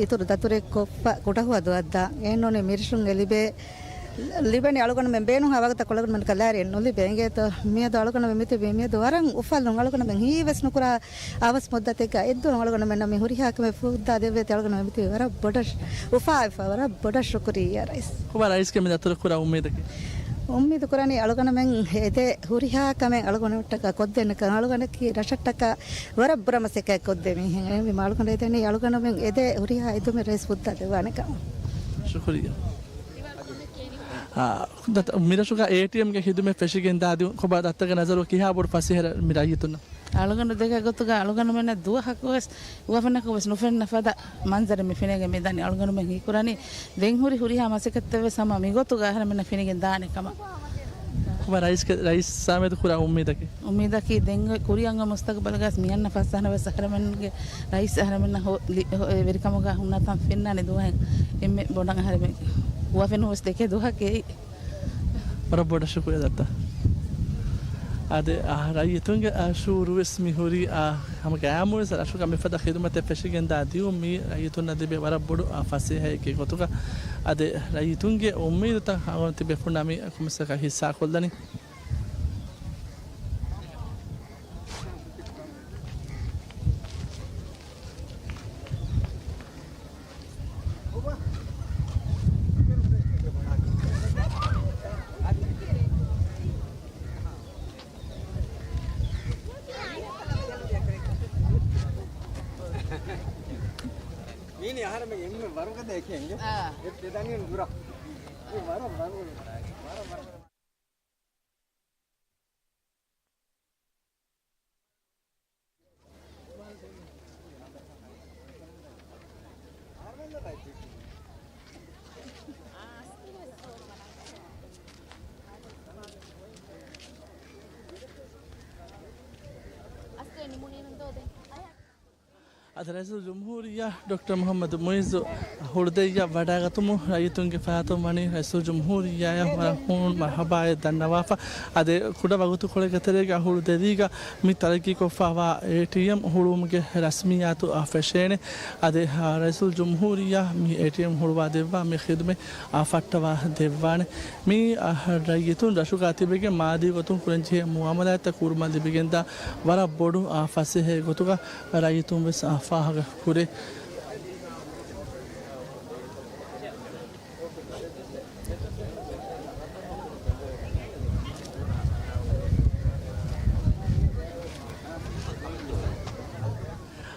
އިތުރު ދަތުރެއް ކޮށްފަ ކުޑަހުވަ ދުވަސް ދާން. އެހެންނޫނީ މިރަށުން އެ ލިބޭ، ލިބެނީ އަޅުގަނޑުމެން ބޭނުންހާ ވަގުތަށް އަޅުގަނޑުމެން ލާރިއެއް ނުލިބޭ އިނގޭތޯ. މިއަދު އަޅުގަނޑުމެން މިތިބީ މިއަދު ވަރަށް އުފަލުން އަޅުގަނޑުމެން ހީވެސް ނުކުރާ އަވަސް މުއްދަތެއްގަ އެއްދުވަހު އަޅުގަނޑުމެންނަށް މި ހުރިހާ ކަމެއް ފުއްދާ ދެއްވޭތީ އަޅުގަނޑުމެން މިތިބީ ވަރަށް ބޮޑަށް އުފާވެފަ. ވަރަށް ބޮޑަށް ޝުކުރިއްޔާ ރައީސް. ކޮބާ ރައީސްގެ މި ދަތުރު ކުރާ އުއްމީދަކީ؟ އުއްމީދު ކުރަނީ އަޅުގަނޑުމެން އެދޭ ހުރިހާ ކަމެއް އަޅުގަނޑުމެންޓަކަށް ކޮށްދޭނެކަން. އަޅުގަނޑަކީ ރަށަށްޓަކާ ވަރަށް ބުރަ މަސައްކަތް ކޮށްދޭ މީހެއް. އެހެންވީމަ އަޅުގަނޑު އެދެނީ އަޅުގަނޑުމެން އެދޭ ހުރިހާ އެދުމެއް ރައީސް ފުއްދާ ދެއްވާނެކަން. ޝުކުރިއްޔާ. އާ، ދަތަ، މިރަށުގަ އޭޓީއެމްގެ ހިދުމަތް ފެށިގެން ދާ ދިޔުން ކޮބާ ދައްތަގެ ނަޒަރު ކިހާ ބޮޑު ފަސޭހަ މި ރައްޔިތުންނަށް؟ އަޅުގަނޑު ދެކެ ގޮތުގަ އަޅުގަނޑުމެންނަށް ދުވަހަކުވެސް އުވަފެނަކުވެސް ނުފެންނަ ފަދަ މަންޒަރެއް މި ފެނޭގެ މިދަނީ. އަޅުގަނޑުމެން ހީކުރަނީ ދެން ހުރި ހުރިހާ މަސައްކަތްތައްވެސް ހަމަ މިގޮތުގަ އަހަރެމެންނަށް ފެނިގެން ދާނެ ކަމަށް. ކޮބާ ރައީސްގެ، ރައީސް ސާމިޔަތު ކުރާ އުއްމީދަކީ؟ އުއްމީދަކީ ދެން ކުރިއަށް މުސްތަގުބަލުގަސް މިއަންނަ ފަސް އަހަރަށް ވެސް އަހަރެމެންގެ ރައީސް އަހަރެމެންނަށް ހޯ-، ލި-، ހޯ-، ވެރިކަމުގަ ހުންނަތަން ފެންނާނެ ދުވަހެއް އެންމެ ބޮޑަށް އަހަރެމެން އުވަފެން ވެސް ދެކޭ ދުވަހަކީ. ވަރަށް ބޮޑަށް ޝުކުރިއްޔާ ދައްތަ. އާދެ، އާ، ރައްޔިތުންގެ، އާ، ޝުޢޫރު ވެސް މި ހުރީ، އާ، ހަމަ ގަޔާމު ވެސް ރަށުގަ މިފަދަ ޚިދުމަތެއް ފެށިގެން ދާ ދިޔުން މީ ރައްޔިތުންނަށް ލިބޭ ވަރަށް ބޮޑު، އާ، ފަސޭހައެއްގެ ގޮތުގަ. އާދެ، ރައްޔިތުންގެ އުއްމީދުތައް އަޅުގަނޑު ތިބޭފުޅުންނާ މި ކޮމެންޓްސްއަކަށް ހިއްސާ ކޮށްލަނީ. މީނި އަހަރެމެން އެންމެ ވަރުގަދަ އެކެއް އިނގޭ. އާ. އެ ދަނީ ދުރަށް. އެ ވަރަށް ވަރު. ވަރަށް ވަރު. އަދި ރައީސުލްޖުމްހޫރިއްޔާ ޑޮކްޓަރ މުޙައްމަދު މުޢިއްޒު ހުޅުދެއްޔަށް ވަޑައިގަތުމުން ރައްޔިތުންގެ ފަރާތުން ވަނީ ރައީސުލްޖުމްހޫރިއްޔާއަށް ވަރަށް ހޫނު މަރުޙަބާއެއް ދަންނަވާފަ. އަދި ކުޑަ ވަގުތުކޮޅެއްގެ ތެރޭގަ ހުޅުދެރީގަ މި ތަރައްގީކޮށްފަވާ އޭޓީއެމް ހުޅުވުމުގެ ރަސްމިއްޔާތު ފެށޭނެ. އަދި ރައީސުލްޖުމްހޫރިއްޔާ މި އޭޓީއެމް ހުޅުވާ ދެއްވާ މި ޚިދުމަތް ފައްޓަވާ ދެއްވާނެ. މި ރައްޔިތުން ރަށުގަ ތިބެގެން މާލީ ގޮތުން ކުރަންޖެހޭ މުއާމަލާތްތައް ކުރުމަށް ލިބިގެންދާ ވަރަށް ބޮޑު ފަސޭހައެއް ގޮތުގަ ރައްޔިތުން ވެސް ފާހަގަ ކުރޭ.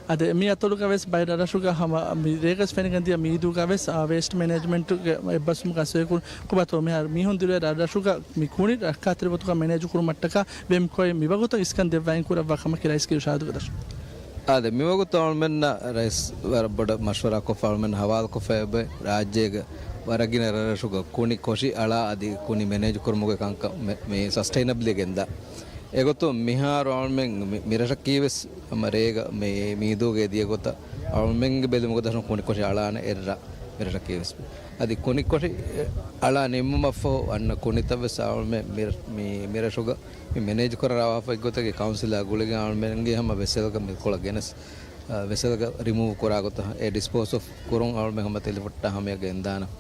އަދި މި އަތޮޅުގަ ވެސް ބައެއް ރަށްރަށުގަ ހަމަ މި ރޭގަސް ފެނިގެން ދިޔަ މީދޫގަ ވެސް، އާ، ވޭސްޓް މެނޭޖްމަންޓުގެ އެއްބަސްވުމުގަ ސޮއިކުރު ކުބަތޯ މިހާރު މީހުން ދިރުވެ ރަށްރަށުގަ މި ކުނި ރައްކާތެރި ގޮތުގަ މެނޭޖު ކުރުމަށްޓަކާ ވެމްކޯއިން މިވަގުތަށް އިސްކަން ދެއްވާ އިން ކުރައްވާ ކަމަކީ ރައީސްގެ އިރުޝާދުގެ ދަށުން. އާދެ، މިވަގުތު އަޅުމެންނަށް ރައީސް ވަރަށް ބޮޑަށް މަޝްވަރާކޮށްފަ އަޅުމެން ހަވާލުކޮށްފައި އެބައޮތް ރާއްޖޭގެ ވަރަށް ގިނަ ރަށްރަށުގަ ކުނި ކޮށި އަޅާ އަދި ކުނި މެނޭޖު ކުރުމުގެ ކަންކަން މެ-، މި ސަސްޓެއިނަބްލީ ގެންދާ. އެގޮތުން މިހާރު އަޅުމެން މި-، މިރަށަކީ ވެސް ހަމަ ރޭގަ މި މީދޫގަ އެދިޔަ ގޮތަށް އަޅުމެންގެ ބެލުމުގަ ދަށުން ކުނިކޮށި އަޅާނެ އެއްރަށް މިރަށަކީ ވެސް. އަދި ކުނިކޮށި އަޅާ ނިންމުމަށްފަހު އަންނަ ކުނިތައް ވެސް އަޅުމެން މި-، މި-، މިރަށުގަ މި މެނޭޖް ކުރައްވާފައި ގޮތަކީ ކައުންސިލާ ގުޅިގެން އަޅުމެންގެ ހަމަ ވެސެލްގަ މި ކޮޅަށް ގެނެސް، އަ، ވެސެލްގަ ރިމޫވް ކުރާ ގޮތަށް އެ ޑިސްޕޯސް އޮފް ކުރުން އަޅުމެން ހަމަ ތެލިފުއްޓާ ހަމަޔަށް ގެންދާނަން.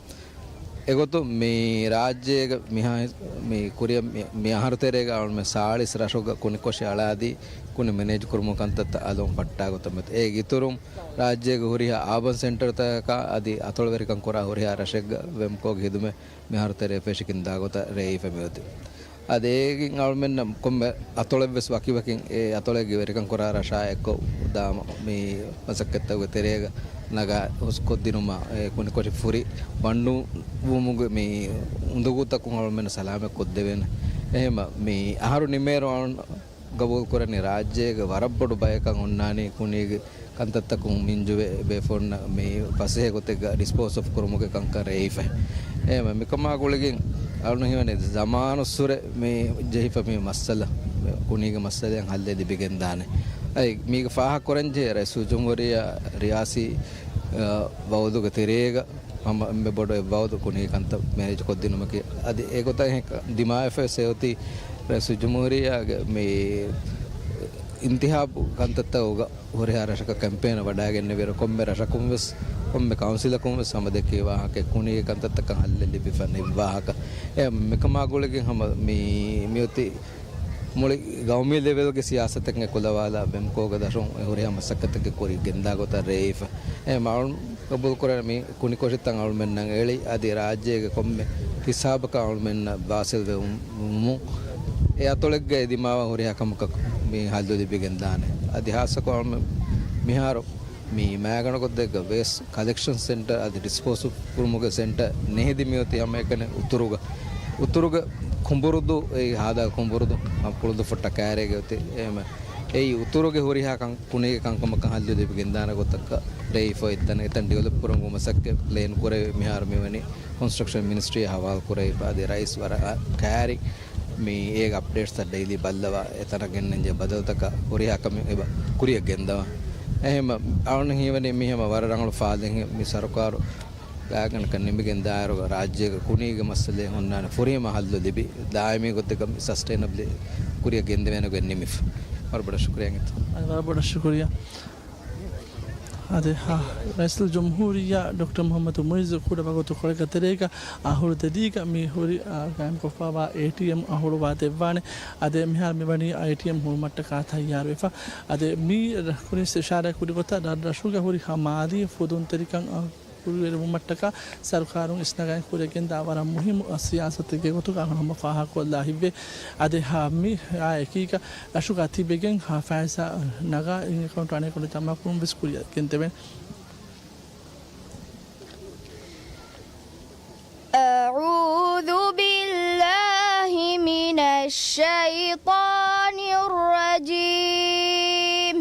އެގޮތުން މި ރާއްޖޭގަ މިހާ-، މި ކުރިއަށް މި-، މި އަހަރު ތެރޭގަ އަޅުމެން ސާޅީސް ރަށުގަ ކުނިކޮށި އަޅާދީ، ކުނި މެނޭޖް ކުރުމުގެ ކަންތައްތައް އަލުން ފައްޓާ ގޮތަށް މެދު. އޭގެ އިތުރުން ރާއްޖޭގެ ހުރިހާ އާބަން ސެންޓަރުތަކަކާ އަދި އަތޮޅުވެރިކަން ކުރާ ހުރިހާ ރަށެއްގަ ވެމްކޯގެ ހިދުމަތް މިހާރު ތެރޭ ފެށިގެން ދާ ގޮތަށް ރޭވިފަ މިއޮތީ. އަދި އޭގެ އަޅުމެންނަށް ކޮންމެ އަތޮޅެއްވެސް ވަކިވަކިން އެ އަތޮޅެއްގެ ވެރިކަން ކުރާ ރަށާ އެއްކޮށް ދާމަ މި މަސައްކަތްތަކުގެ ތެރޭގަ ނަގާ ހުސްކޮށްދިނުމަށް އެ ކުނިކޮށި ފުރި ބަންޑު ވުމުގެ މި އުނދަގޫތަކުން އަޅުމެންނަށް ސަލާމަތް ކޮށްދެވޭނެ. އެހެންމަ މި އަހަރު ނިމޭރު އަޅުން ގަބޫލުކުރަނީ ރާއްޖޭގެ ވަރަށް ބޮޑު ބަޔަކަށް އޮންނާނީ ކުނީގެ ކަންތައްތަކުން މިންޖުވެ ބޭފުޅުންނަށް މި ފަސޭހަ ގޮތެއްގަ ޑިސްޕޯސް އޮފް ކުރުމުގެ ކަންކަން ރޭވިފަ. އެހެންމަ މިކަމާ ގުޅިގެން އަޅުން ހީވަނީ ޒަމާނުއްސުރެ މި ޖެހިފަ މި މައްސަލަ، ކުނީގެ މައްސަލައަށް ހައްލެއް ލިބިގެންދާނެ. އައި މީގެ ފާހަގަކުރަންޖެހޭ ރައީސުލްޖުމްހޫރިއްޔާ ރިޔާސީ، އަ، ވައުދުގެ ތެރޭގަ ހަމަ އެންމެ ބޮޑު އެއްވައުދު ކުނީ ކަންތައް މެނޭޖް ކޮށްދިނުމަކީ. އަދި އެގޮތަށް އެހެން ދިމާވެފަ އެއޮތީ ރައީސުލްޖުމްހޫރިއްޔާގެ މި އިންތިހާބު ކަންތައްތަކުގަ ހުރިހާ ރަށަކަށް ކެމްޕޭނަށް ވަޑައިގެންނެވިއިރު ކޮންމެ ރަށަކުން ވެސް، ކޮންމެ ކައުންސިލަކުން ވެސް ހަމަ ދެއްކި ވާހަކަ ކުނީގެ ކަންތައްތަކަށް ހައްލެއް ލިބިފަ ނިން ވާހަކަ. އެ މިކަމާ ގުޅިގެން ހަމަ މި، މިއޮތީ މުޅި ގައުމީ ލެވެލްގެ ސިޔާސަތެއް އެކުލަވާލާ ބެމްކޯގެ ދަށުން އެ ހުރިހާ މަސައްކަތެއްގެ ކުރި ގެންދާ ގޮތަށް ރޭވިފަ. އެ މައުން ގަބޫލުކުރާ މި ކުނިކޮށިތައް އަޅުމެންނަށް އެޅި، އަދި ރާއްޖޭގެ ކޮންމެ ހިސާބަކަށް އަޅުމެންނަށް ވާސިލް ވެވުމުން އެ އަތޮޅެއްގައި ދިމާވާ ހުރިހާ ކަމަކަށް މި ހައްލު ލިބިގެންދާނެ. އަދި ހާއްސަކޮށް އަޅުމެން މިހާރު މި މާގަނޑު ގޮތެއްގަ ވޭސްޓް ކަލެކްޝަން ސެންޓަރ އަދި ޑިސްޕޯސް ކުރުމުގެ ސެންޓަރ ނެހެދި މިއޮތީ ހަމައެކަނި އުތުރުގަ، އުތުރުގެ ކުނބުރުދޫ، އެއީ ހާދަ ކުނބުރުދޫ، ކުޅުދުއްފައްޓަ ކައިރީގަ އޮތީ. އެހެންމެ އެއީ އުތުރުގެ ހުރިހާ ކަން، ކުނީގެ ކަންކަމަކަށް ހައްލު ލިބިގެންދާނެ ގޮތަކަށް ރޭވިފަ އޮތް ތަނެއް. އެތަން ޑިވެލޮޕް ކުރަން މަސައްކަތް ޕްލޭން ކުރެވި މިހާރު މިވަނީ ކޮންސްޓްރަކްޝަން މިނިސްޓްރީއަށް ހަވާލު ކުރެވިފަ. އަދި ރައީސް ވަރަށް ކައިރި މި އޭގެ އަޕްޑޭޓްސްތައް ޑެއިލީ ބައްލަވާ، އެތަނަށް ގެންނަންޖެހޭ ބަދަލުތަކަށް ހުރިހާ ކަމެއް އެބަ ކުރިއަށް ގެންދަވާ. އެހެންމަ އަޅުން ހީވަނީ މި ހަމަ ވަރަށް ރަނގަޅު ފާލެއް މި ސަރުކާރު ގާތްގަނޑަކަށް ނިމިގެން ދާއިރުގަ ރާއްޖޭގެ ކުނީގެ މައްސަލައެއް ހުންނާނެ ފުރިހަމަ ހައްލު ލިބި، ދާއިމީ ގޮތެއްގަ ސަސްޓެއިނަބްލީ ކުރިއަށް ގެންދެވޭނެ ގޮތް ނިމިފަ. ވަރަށް ބޮޑަށް ޝުކުރިއްޔާ އިނގޭތޯ. އަދި ވަރަށް ބޮޑަށް ޝުކުރިއްޔާ. އަދި ހާ، ރައީސުލްޖުމްހޫރިއްޔާ ޑޮކްޓަރ މުޙައްމަދު މުޢިއްޒު ކުޑަ ވަގުތުކޮޅެއްގެ ތެރޭގަ އަހުރު ދެދީގަ މި ހުރި، އާ، ގާއިމްކޮށްފައިވާ އޭޓީއެމް އަހުޅުވާ ދެއްވާނެ. އަދި މިހާރު މިވަނީ އޭޓީއެމް ހުޅުމަށްޓަކާ ތައްޔާރުވެފަ. އަދި މި ކުރިން އިޝާރާތް ކުރި ގޮތަށް ރަށްރަށުގެ ހުރިހާ މާލީ ފުދުންތެރިކަން، އާ، ކުރިއެރުވުމަށްޓަކާ ސަރުކާރުން އިސްނަގައި ކުރިއަށް ގެންދާ ވަރަށް މުހިއްމު ސިޔާސަތެއްގެ ގޮތުގަ ހަމަ ފާހަގަކޮށްލާ ހިތްވޭ. އަދި ހާ މި އާ އެކީގަ ރަށުގަ ތިބެގެން ހާ ފައިސާ ނަގާ އިން އެކައުންޓް އަނެއްކޮށް ޖަމާކުރުން ވެސް ކުރިއަށް ގެންދެވޭނެ. أعوذ بالله من الشيطان الرجيم.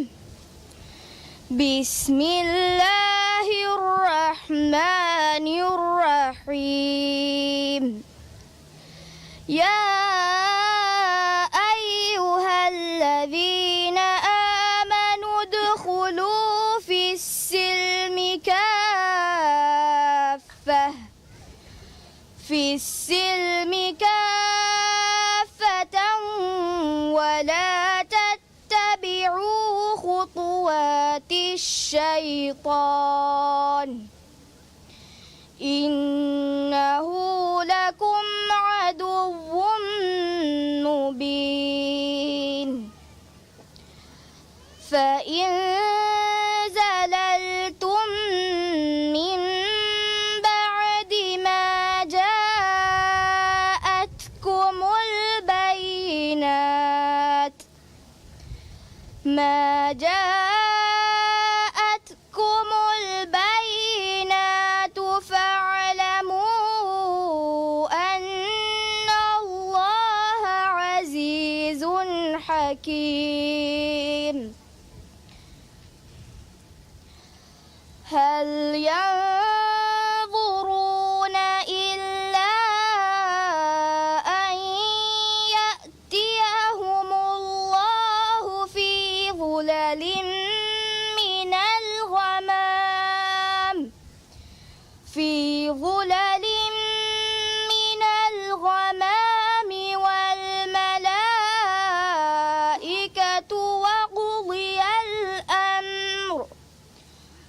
بسم الله الرحمن الرحيم. يا أيها الذين آمنوا ادخلوا في السلم كافة، في السلم كافة ولا تتبعوا خطوات الشيطان، إنه لكم عدو مبين. فإن زللتم من بعد ما جاءتكم البينات، ما جاءتكم البينات فاعلموا أن الله عزيز حكيم. هل ينظرون إلا أن يأتيهم الله في ظلل من الغمام، في ظلل من الغمام والملائكة وقضي الأمر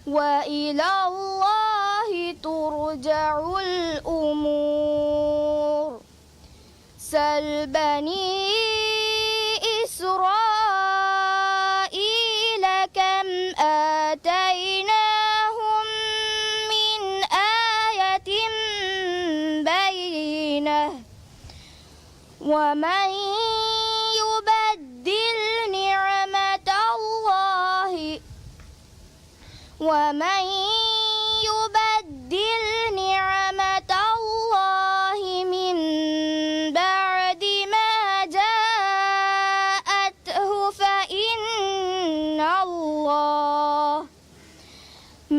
وإلى الله ترجع الأمور. سل بني إسرائيل كم آتيناهم من آية بينة، ومن ومن يبدل نعمة الله من بعد ما جاءته فإن الله،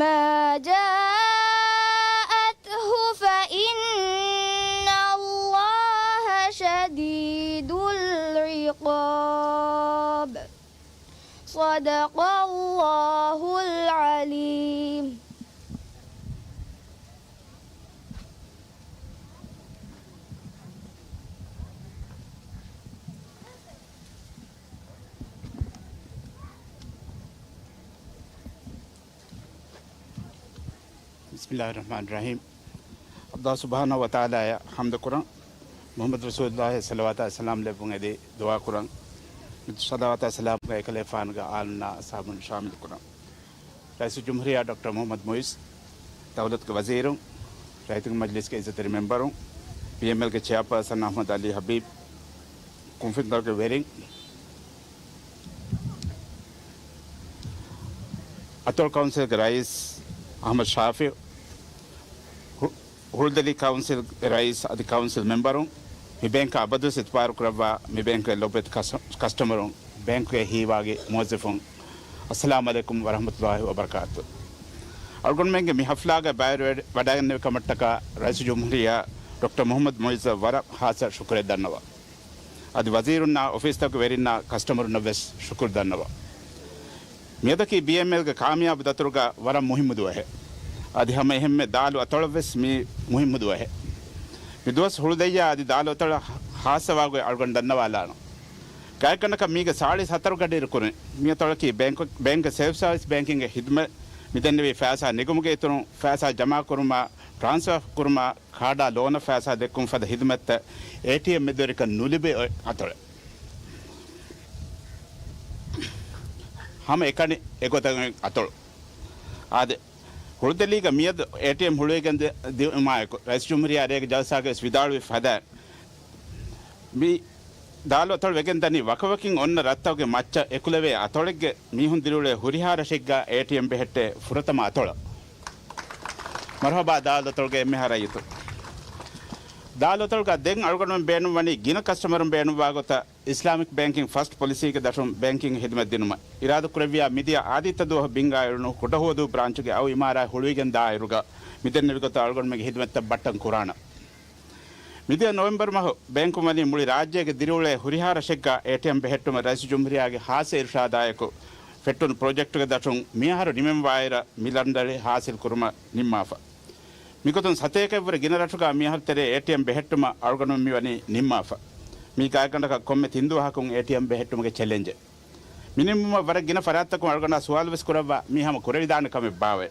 ما جاءته فإن الله شديد العقاب. صدق الله العليم. بسم الله الرحمن الرحيم. ﷲ ސުބްޙާނަހޫ ވަތަޢާލާއަށް ޙަމްދު ކުރަން، މުޙައްމަދު ރަސޫލުﷲ ޞަލަވާތާ ސަލާމް ލެއްވުން އެދި ދުޢާ ކުރަން، ސަލަވާތާ ސަލާމްގަ އެކަލޭފާނުގެ އާލުންނާ އަޞްޙާބުން ޝާމިލު ކުރަން. ރައީސުލްޖުމްހޫރިއްޔާ ޑޮކްޓަރ މުޙައްމަދު މުޢިއްޒު، ދައުލަތުގެ ވަޒީރުން، ރައްޔިތުންގެ މަޖިލީސްގެ ޢިއްޒަތްތެރި މެމްބަރުން، ބީއެމްއެލްގެ ޗެއާޕާސަން އަޙްމަދު ޢަލީ ޙަބީބް، ކުންފުނިތަކުގެ ވެރިން، އަތޮޅު ކައުންސިލްގެ ރައީސް އަޙްމަދު ޝާފިޢު، ހު-، ހުޅުދެލި ކައުންސިލްގެ ރައީސް އަދި ކައުންސިލް މެމްބަރުން، މި ބޭންކަށް އަބަދުވެސް އިތުބާރު ކުރައްވާ މި ބޭންކުގެ ލޮބުވެތި ކަސް-، ކަސްޓަމަރުން، ބޭންކުގެ ހީވާގި މުވައްޒަފުން، އައްސަލާމު ޢަލައިކުމް ވަރަޙްމަތުﷲ ވަބަރަކާތު. އަޅުގަނޑުމެންގެ މި ޙަފްލާގައި ބައިވެރިވެ-، ވަޑައިގެންނެވި ކަމަށްޓަކާ ރައީސުލްޖުމްހޫރިއްޔާ ޑޮކްޓަރ މުޙައްމަދު މުޢިއްޒަށް ވަރަށް ޚާއްޞަ ޝުކުރެއް ދަންނަވަން. އަދި ވަޒީރުންނާ އޮފީސްތަކުގެ ވެރިންނާ ކަސްޓަމަރުންނަށް ވެސް ޝުކުރު ދަންނަވަން. މިއަދަކީ ބީއެމްއެލްގެ ކާމިޔާބު ދަތުރުގަ ވަރަށް މުހިއްމު ދުވަހެއް. އަދި ހަމަ އެހެންމެ ދާލު އަތޮޅަށް ވެސް މީ މުހިއްމު ދުވަހެއް. މި ދުވަސް ހުޅުދެއްޔާ އަދި ދާލު އަތޮޅަށް ޚާއްޞަވާގޮތް އަޅުގަނޑު ދަންނަވާލާނަން. ގާތްގަނޑަކަށް މީގެ ސާޅީސް ހަތަރު ގަޑިއިރު ކުރިން މި އަތޮޅަކީ ބޭންކް، ބޭންކްގެ ސެލްފް ސާވިސް ބޭންކިންގގެ ޚިދުމަތް މިދެންނެވި ފައިސާ ނެގުމުގެ އިތުރުން ފައިސާ ޖަމާކުރުމާ، ޓްރާންސްފާ ކުރުމާ، ކާޑާ ލޯނަށް ފައިސާ ދެއްކުން ފަދަ ޚިދުމަތްތައް އޭޓީއެމް މެދުވެރިކަން ނުލިބޭ އޮތް އަތޮޅެއް. ހަމަ އެކަނި އެގޮތަށް އަތޮޅު. އާދެ، ހުޅުދެލީގަ މިއަދު އޭޓީއެމް ހުޅުވިގެން ދި-، ދިއުމާއެކު، ރައީސުލްޖުމްހޫރިއްޔާ އަރިއަށް ޖަލްސާގަވެސް ވިދާޅުވި ފަދައިން، މި ދާލު އަތޮޅު ވެގެން ދަނީ ވަކަވަކިން އޮންނަ ރަށްތަކުގެ މައްޗަށް އެކުލެވޭ އަތޮޅެއްގެ މީހުން ދިރިއުޅޭ ހުރިހާ ރަށެއްގަ އޭޓީއެމް ބެހެއްޓޭ ފުރަތަމަ އަތޮޅަށް. މަރުޙަބާ ދާލު އަތޮޅުގެ އެންމެހާ ރައްޔިތުން. ދާލު އަތޮޅުގަ ދެން އަޅުގަނޑުމެން ބޭނުންވަނީ ގިނަ ކަސްޓަމަރުން ބޭނުންވާ ގޮތަށް އިސްލާމިކް ބޭންކިން ފަސްޓް ޕޮލިސީގެ ދަށުން ބޭންކިން ޚިދުމަތް ދިނުމަށް އިރާދަ ކުރެއްވިޔާ މިދިޔަ އާދީއްތަ ދުވަހު ބިންގާ އެޅުނު ކުޑަހުވަދޫ ބްރާންޗުގެ އައު އިމާރާތް ހުޅުވިގެން ދާއިރުގަ މިދެންނެވި ގޮތަށް އަޅުގަނޑުމެންގެ ޚިދުމަތްތައް ބައްޓަން ކުރާނަން. މިދިޔަ ނޮވެމްބަރު މަހު ބޭންކުން ވަނީ މުޅި ރާއްޖޭގެ ދިރިއުޅޭ ހުރިހާ ރަށެއްގަ އޭޓީއެމް ބެހެއްޓުމަށް ރައީސުލްޖުމްހޫރިއްޔާގެ ޚާއްޞަ އިރުޝާދާއެކު ފެއްޓުނު ޕްރޮޖެކްޓުގެ ދަށުން މިއަހަރު ނިމެންވާއިރަށް މި ލަނޑުދަނޑި ޙާޞިލް ކުރުމަށް ނިންމާފަ. މިގޮތުން ސަތޭކައެއްވުރެ ގިނަ ރަށުގަ މިއަހަރު ތެރޭ އޭޓީއެމް ބެހެއްޓުމަށް އަޅުގަނޑުމެން މިވަނީ ނިންމާފަ. މީ ގާތްގަނޑަކަށް ކޮންމެ ތިން ދުވަހަކުން އޭޓީއެމް ބެހެއްޓުމުގެ ޗެލެންޖެއް. މި ނިންމުމަށް ވަރަށް ގިނަ ފަރާތްތަކުން އަޅުގަނޑާ ސުވާލު ވެސް ކުރައްވާ، މީ ހަމަ ކުރެވިދާނެ ކަމެއް ބާވައޭ؟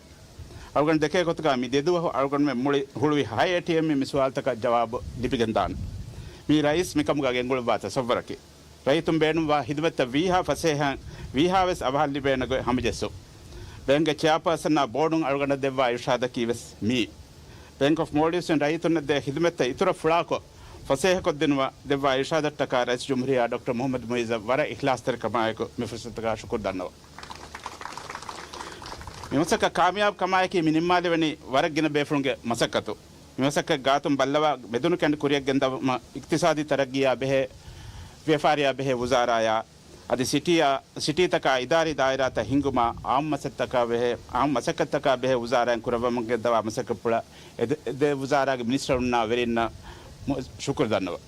އަޅުގަނޑު ދެކޭ ގޮތުގަ މި ދެދުވަހު އަޅުގަނޑުމެން މުޅި ހުޅުވި ހަ އޭޓީއެމް މި ސުވާލުތަކަށް ޖަވާބު ލިބިގެންދާނެ. މީ ރައީސް މިކަމުގަ ގެންގުޅުއްވާ ތަސައްވަރަކީ. ރައްޔިތުން ބޭނުންވާ ޚިދުމަތްތައް ވީހާ ފަސޭހައިން ވީހާވެސް އަވަހަށް ލިބޭނެ ގޮތް ހަމަޖެއްސުން. ބޭންކްގެ ޗެއާޕާސަންއާ ބޯޑުން އަޅުގަނޑަށް ދެއްވާ އިރުޝާދަކީ ވެސް މިއީ. ބޭންކް އޮފް މޯލްޑިވްސްއިން ރައްޔިތުންނަށް ދޭ ޚިދުމަތްތައް އިތުރަށް ފުޅާކޮށް، ފަސޭހަކޮށްދިނުމަށް ދެއްވާ އިރުޝާދަށްޓަކާ ރައީސުލްޖުމްހޫރިއްޔާ ޑޮކްޓަރ މުޙައްމަދު މުޢިއްޒަށް ވަރަށް އިޚްލާޞްތެރިކަމާއެކު މި ފުރުޞަތުގަ ޝުކުރު ދަންނަވަން. މި މަސައްކަތް ކާމިޔާބު ކަމާއެކީ މި ނިންމާލެވެނީ ވަރަށް ގިނަ ބޭފުޅުންގެ މަސައްކަތު. މި މަސައްކަތް ގާތުން ބައްލަވާ މެދުނުކެނޑި ކުރިއަށް ގެންދަވުމަށް އިޤްތިޞާދީ ތަރައްގީއާ ބެހޭ، ވިޔަފާރިއާ ބެހޭ ވުޒާރާޔާ، އަދި ސިޓީއާ، ސިޓީތަކާ އިދާރީ ދާއިރާތައް ހިންގުމާ، އާއްމު މަސައްކަތްތަކާ ބެހޭ، އާއްމު މަސައްކަތްތަކާ ބެހޭ ވުޒާރާއިން ކުރައްވަމުން ގެންދަވާ މަސައްކަތްޕުޅަށް އެ ދެ، ދެ ވުޒާރާގެ މިނިސްޓަރުންނާ ވެރިންނަށް މު، ޝުކުރު ދަންނަވަން.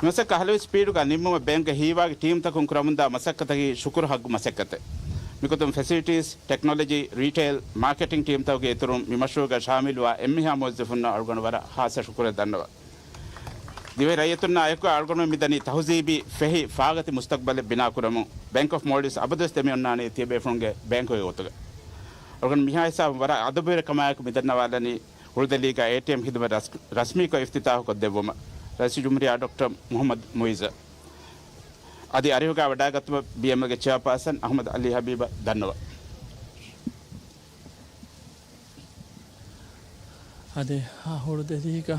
މި މަސައްކަތް އަހަރުވެސް ސްޕީޑުގަ ނިންމުމަށް ބޭންކްގެ ހީވާގި ޓީމްތަކުން ކުރަމުންދާ މަސައްކަތަކީ ޝުކުރު ޙައްޤު މަސައްކަތެއް. މިގޮތުން ފެސިލިޓީސް، ޓެކްނޮލޮޖީ، ރީޓެއިލް، މާކެޓިން ޓީމްތަކުގެ އިތުރުން މި މަޝްރޫޢުގަ ޝާމިލުވާ އެންމެހާ މުވައްޒަފުންނަށް އަޅުގަނޑު ވަރަށް ޚާއްޞަ ޝުކުރެއް ދަންނަވަން. ދިވެހި ރައްޔިތުންނާ އެކު އަޅުގަނޑުމެން މިދަނީ ތަހުޒީބީ ފެހި ފާގަތި މުސްތަޤްބަލެއް ބިނާކުރަމުން. ބޭންކް އޮފް މޯލްޑިވްސް އަބަދުވެސް ދެމިއޮންނާނީ ތިޔަބޭފުޅުންގެ ބޭންކުގެ ގޮތުގަ. އަޅުގަނޑު މިހާ ހިސާބުން ވަރަށް އަދަބުވެރިކަމާއެކު މި ދަންނަވާލަނީ ހުޅުދެލީގަ އޭޓީއެމް ޚިދުމަތް ރަސް، ރަސްމީކޮށް އިފްތިތާޙުކޮށްދެއްވުމަށް ރައީސުލްޖުމްހޫރިއްޔާ ޑޮކްޓަރ މުޙައްމަދު މުޢިއްޒަށް. އަދި އަރިހުގަ ވަޑައިގަތުމަށް ބީއެމްއެލްގެ ޗެއާޕާސަން އަޙްމަދު ޢަލީ ޙަބީބަށް ދަންނަވަން. އަދި ހުޅުދެލީގަ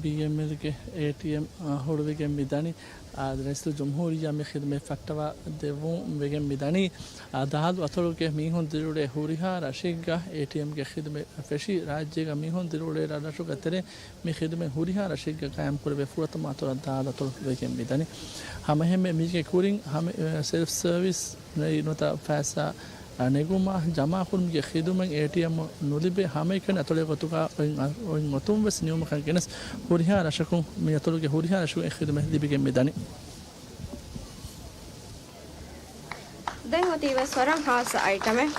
ބީއެމްއެލްގެ އޭޓީއެމް ހުޅުވިގެން މިދަނީ. އާ، ރައީސުލްޖުމްހޫރިއްޔާ މި ޚިދުމަތް ފައްޓަވާ ދެއްވުން ވެގެން މިދަނީ. އާ، ދާލު އަތޮޅުގެ މީހުން ދިރިއުޅޭ ހުރިހާ ރަށެއްގަ އޭޓީއެމްގެ ޚިދުމަތް ފެށި، ރާއްޖޭގަ މީހުން ދިރިއުޅޭ ރަށްރަށުގެ ތެރޭ މި ޚިދުމަތް ހުރިހާ ރަށެއްގަ ޤާއިމްކުރެވޭ ފުރަތަމަ އަތޮޅަށް ދާލު އަތޮޅު ވެގެން މިދަނީ. ހަމައެހެންމެ މީގެ ކުރިން ހަމަ، އެ، ސެލްފް ސަރވިސް ނުވަތަ ފައިސާ ނެގުމާ ޖަމާކުރުމުގެ ޚިދުމަތް އޭޓީއެމް ނުލިބޭ ހަމައެކަނި އަތޮޅެއް ގޮތުގަ އޮތް، އޮތް އޮތުން ވެސް ނިމުމަކަށް ގެނެސް ހުރިހާ ރަށަކުން މި އަތޮޅުގެ ހުރިހާ ރަށަކުން އެ ޚިދުމަތް ލިބިގެން މިދަނީ. ދެން އޮތީ ވެސް ވަރަށް ހާއްސަ އައިޓަމެއް.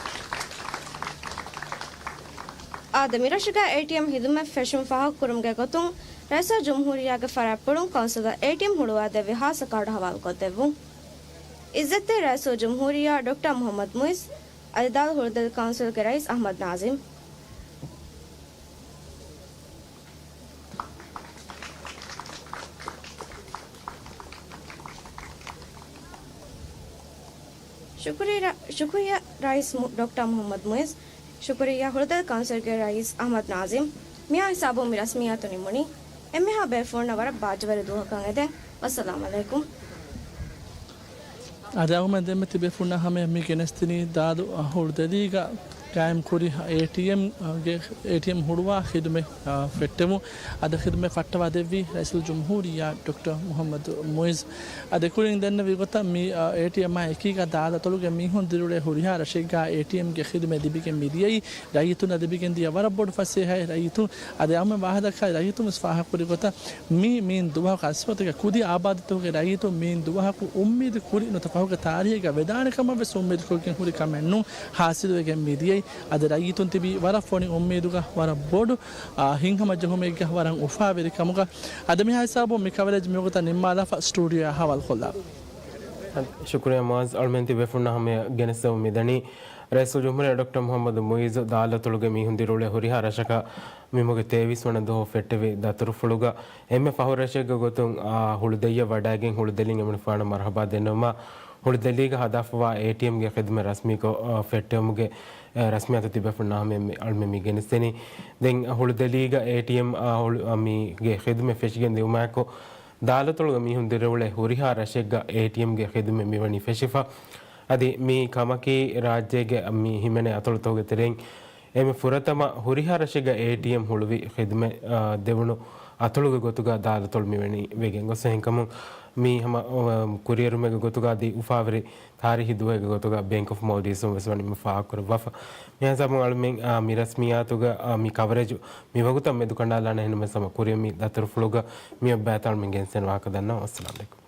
އާދެ، މިރަށުގަ އޭޓީއެމް ޚިދުމަތް ފެށުން ފާހަގަކުރުމުގެ ގޮތުން ރައީސުލްޖުމްހޫރިއްޔާގެ ފަރާތްޕުޅުން ކައުންސިލަށް އޭޓީއެމް ހުޅުވާދެއްވި ހާއްސަ ކާޑު ހަވާލުކޮށްދެއްވުން. އިއްޒަތްތެރި ރައީސުލްޖުމްހޫރިއްޔާ ޑޮކްޓަރ މުޙައްމަދު މުޢިއްޒު، އަދި ދާލު ހުޅުދެލި ކައުންސިލްގެ ރައީސް އަޙްމަދު ނާޒިމް. ޝުކުރިއްޔާ، ޝުކުރިއްޔާ ރައީސް މު-، ޑޮކްޓަރ މުޙައްމަދު މުޢިއްޒު، ޝުކުރިއްޔާ ހުޅުދެލި ކައުންސިލްގެ ރައީސް އަޙްމަދު ނާޒިމް. މިއާ ހިސާބުން މި ރަސްމިއްޔާތު ނިމުނީ. އެންމެހާ ބޭފުޅުންނަށް ވަރަށް ބާއްޖަވެރި ދުވަހަކަށް އެދެން. ވައްސަލާމް ޢަލައިކުމް. އަދި އަޅުގަނޑުމެން ދެންމެ ތިބޭފުޅުންނާ ހަމަޔަށް މި ގެނެސްދިނީ ދާލު ހުޅުދެލީގަ ޤާއިމްކުރި އޭޓީއެމްގެ، އޭޓީއެމް ހުޅުވާ ޚިދުމަތް، އާ، ފެއްޓެވުން. އަދި ޚިދުމަތް ފައްޓަވާ ދެއްވީ ރައީސުލްޖުމްހޫރިއްޔާ ޑޮކްޓަރ މުޙައްމަދު މުޢިއްޒު. އަދި ކުރިން ދެންނެވި ގޮތަށް މި، އާ، އޭޓީއެމްއާ އެކީގަ ދާލު އަތޮޅުގެ މީހުން ދިރިއުޅޭ ހުރިހާ ރަށެއްގަ އޭޓީއެމްގެ ޚިދުމަތް ލިބިގެން މިދިޔައީ. ރައްޔިތުންނަށް ލިބިގެން ދިޔަ ވަރަށް ބޮޑު ފަސޭހައެއް. ރައްޔިތުން އަދި އަމެ ވާހަކަ ދައްކާ ރައްޔިތުން ވެސް ފާހަގަކުރި ގޮތަށް މި، މިއިން ދުވަހަކު އަސްފަތުގެ ކުދި އާބާދީތަކުގެ ރައްޔިތުން މިއިން ދުވަހަކު އުއްމީދު ކުރި ނުވަތަ ފަހުގެ ތާރީހެއްގަ ވެދާނެ ކަމަށް ވެސް އުއްމީދު ކޮށްގެން ހުރި ކަމެއް ނޫން ހާސިލުވެގެން މިދިޔައީ. އަދި ރައްޔިތުން ތިބީ ވަރަށް ފޮނި އުއްމީދުގަ ވަރަށް ބޮޑު، އާ، ހިތްހަމަޖެހުމެއްގަ ވަރަށް އުފާވެރި ކަމުގަ. އަދި މިހާ ހިސާބުން މި ކަވަރޭޖް މިވަގުތަށް ނިންމާލާފަ ސްޓޫޑިއޯއާ ހަވާލުކޮށްލާ. ޝުކުރިއްޔާ މުޢައްޒު. އަޅުމެން ތިބޭފުޅުންނާ ހަމަޔަށް ގެނެސްދެމުން މިދަނީ ރައީސުލްޖުމްހޫރިއްޔާ ޑޮކްޓަރ މުޙައްމަދު މުޢިއްޒު ދާލު އަތޮޅުގެ މީހުން ދިރިއުޅޭ ހުރިހާ ރަށަކަށް މިމަހުގެ ތޭވީސް ވަނަ ދުވަހު ފެއްޓެވި ދަތުރުފުޅުގަ އެންމެ ފަހު ރަށެއްގެ ގޮތުން، އާ، ހުޅުދެއްޔަށް ވަޑައިގެން ހުޅުދެލިން އެމަނިކުފާނަށް މަރުޙަބާ ދެންނެވުމަށް ހުޅުދެލީގަ ހަދާފަވާ އޭޓީއެމްގެ ޚިދުމަތް ރަސްމީކޮށް، އާ، ފެއްޓެވުމުގެ، އާ، ރަސްމިއްޔާތު ތިބޭފުޅުންނާ ހަމަޔަށް މި އަޅުމެން މި ގެނެސްދެނީ. ދެން ހުޅުދެލީގަ އޭޓީއެމް، އާ، ހުޅު-، އާ، މީގެ ޚިދުމަތް ފެށިގެން ދިއުމާއެކު، ދާލު އަތޮޅުގެ މީހުން ދިރިއުޅޭ ހުރިހާ ރަށެއްގަ އޭޓީއެމްގެ ޚިދުމަތް މިވަނީ ފެށިފަ. އަދި މި ކަމަކީ ރާއްޖޭގެ މި ހިމެނޭ އަތޮޅުތަކުގެ ތެރެއިން އެންމެ ފުރަތަމަ ހުރިހާ ރަށެއްގަ އޭޓީއެމް ހުޅުވި ޚިދުމަތް، އާ، ދެވުނު އަތޮޅުގެ ގޮތުގަ ދާލު އަތޮޅު މިވަނީ ވެގެން ގޮސް. އެހެންކަމުން މީ ހަމަ، އާ، ކުރިއެރުމެއްގެ ގޮތުގަ އަދި އުފާވެރި ތާރީހީ ދުވަހެއްގެ ގޮތުގަ ބޭންކް އޮފް މޯލްޑިވްސް ވެސް ވަނީ މި ފާހަގަކުރައްވާފަ. މިހާ ހިސާބުން އަޅުމެން، އާ، މި ރަސްމިއްޔާތުގަ، އާ، މި ކަވަރޭޖު މިވަގުތަށް މެދުކަނޑާލާނެ. އެހެންނަމަވެސް ހަމަ ކުރިއަށް މި ދަތުރުފުޅުގަ މި އޮއްބައިތަ އަޅުމެން ގެނެސްދޭނެ ވާހަކަ ދަންނަވަން. އައްސަލާމް ޢަލައިކުމް.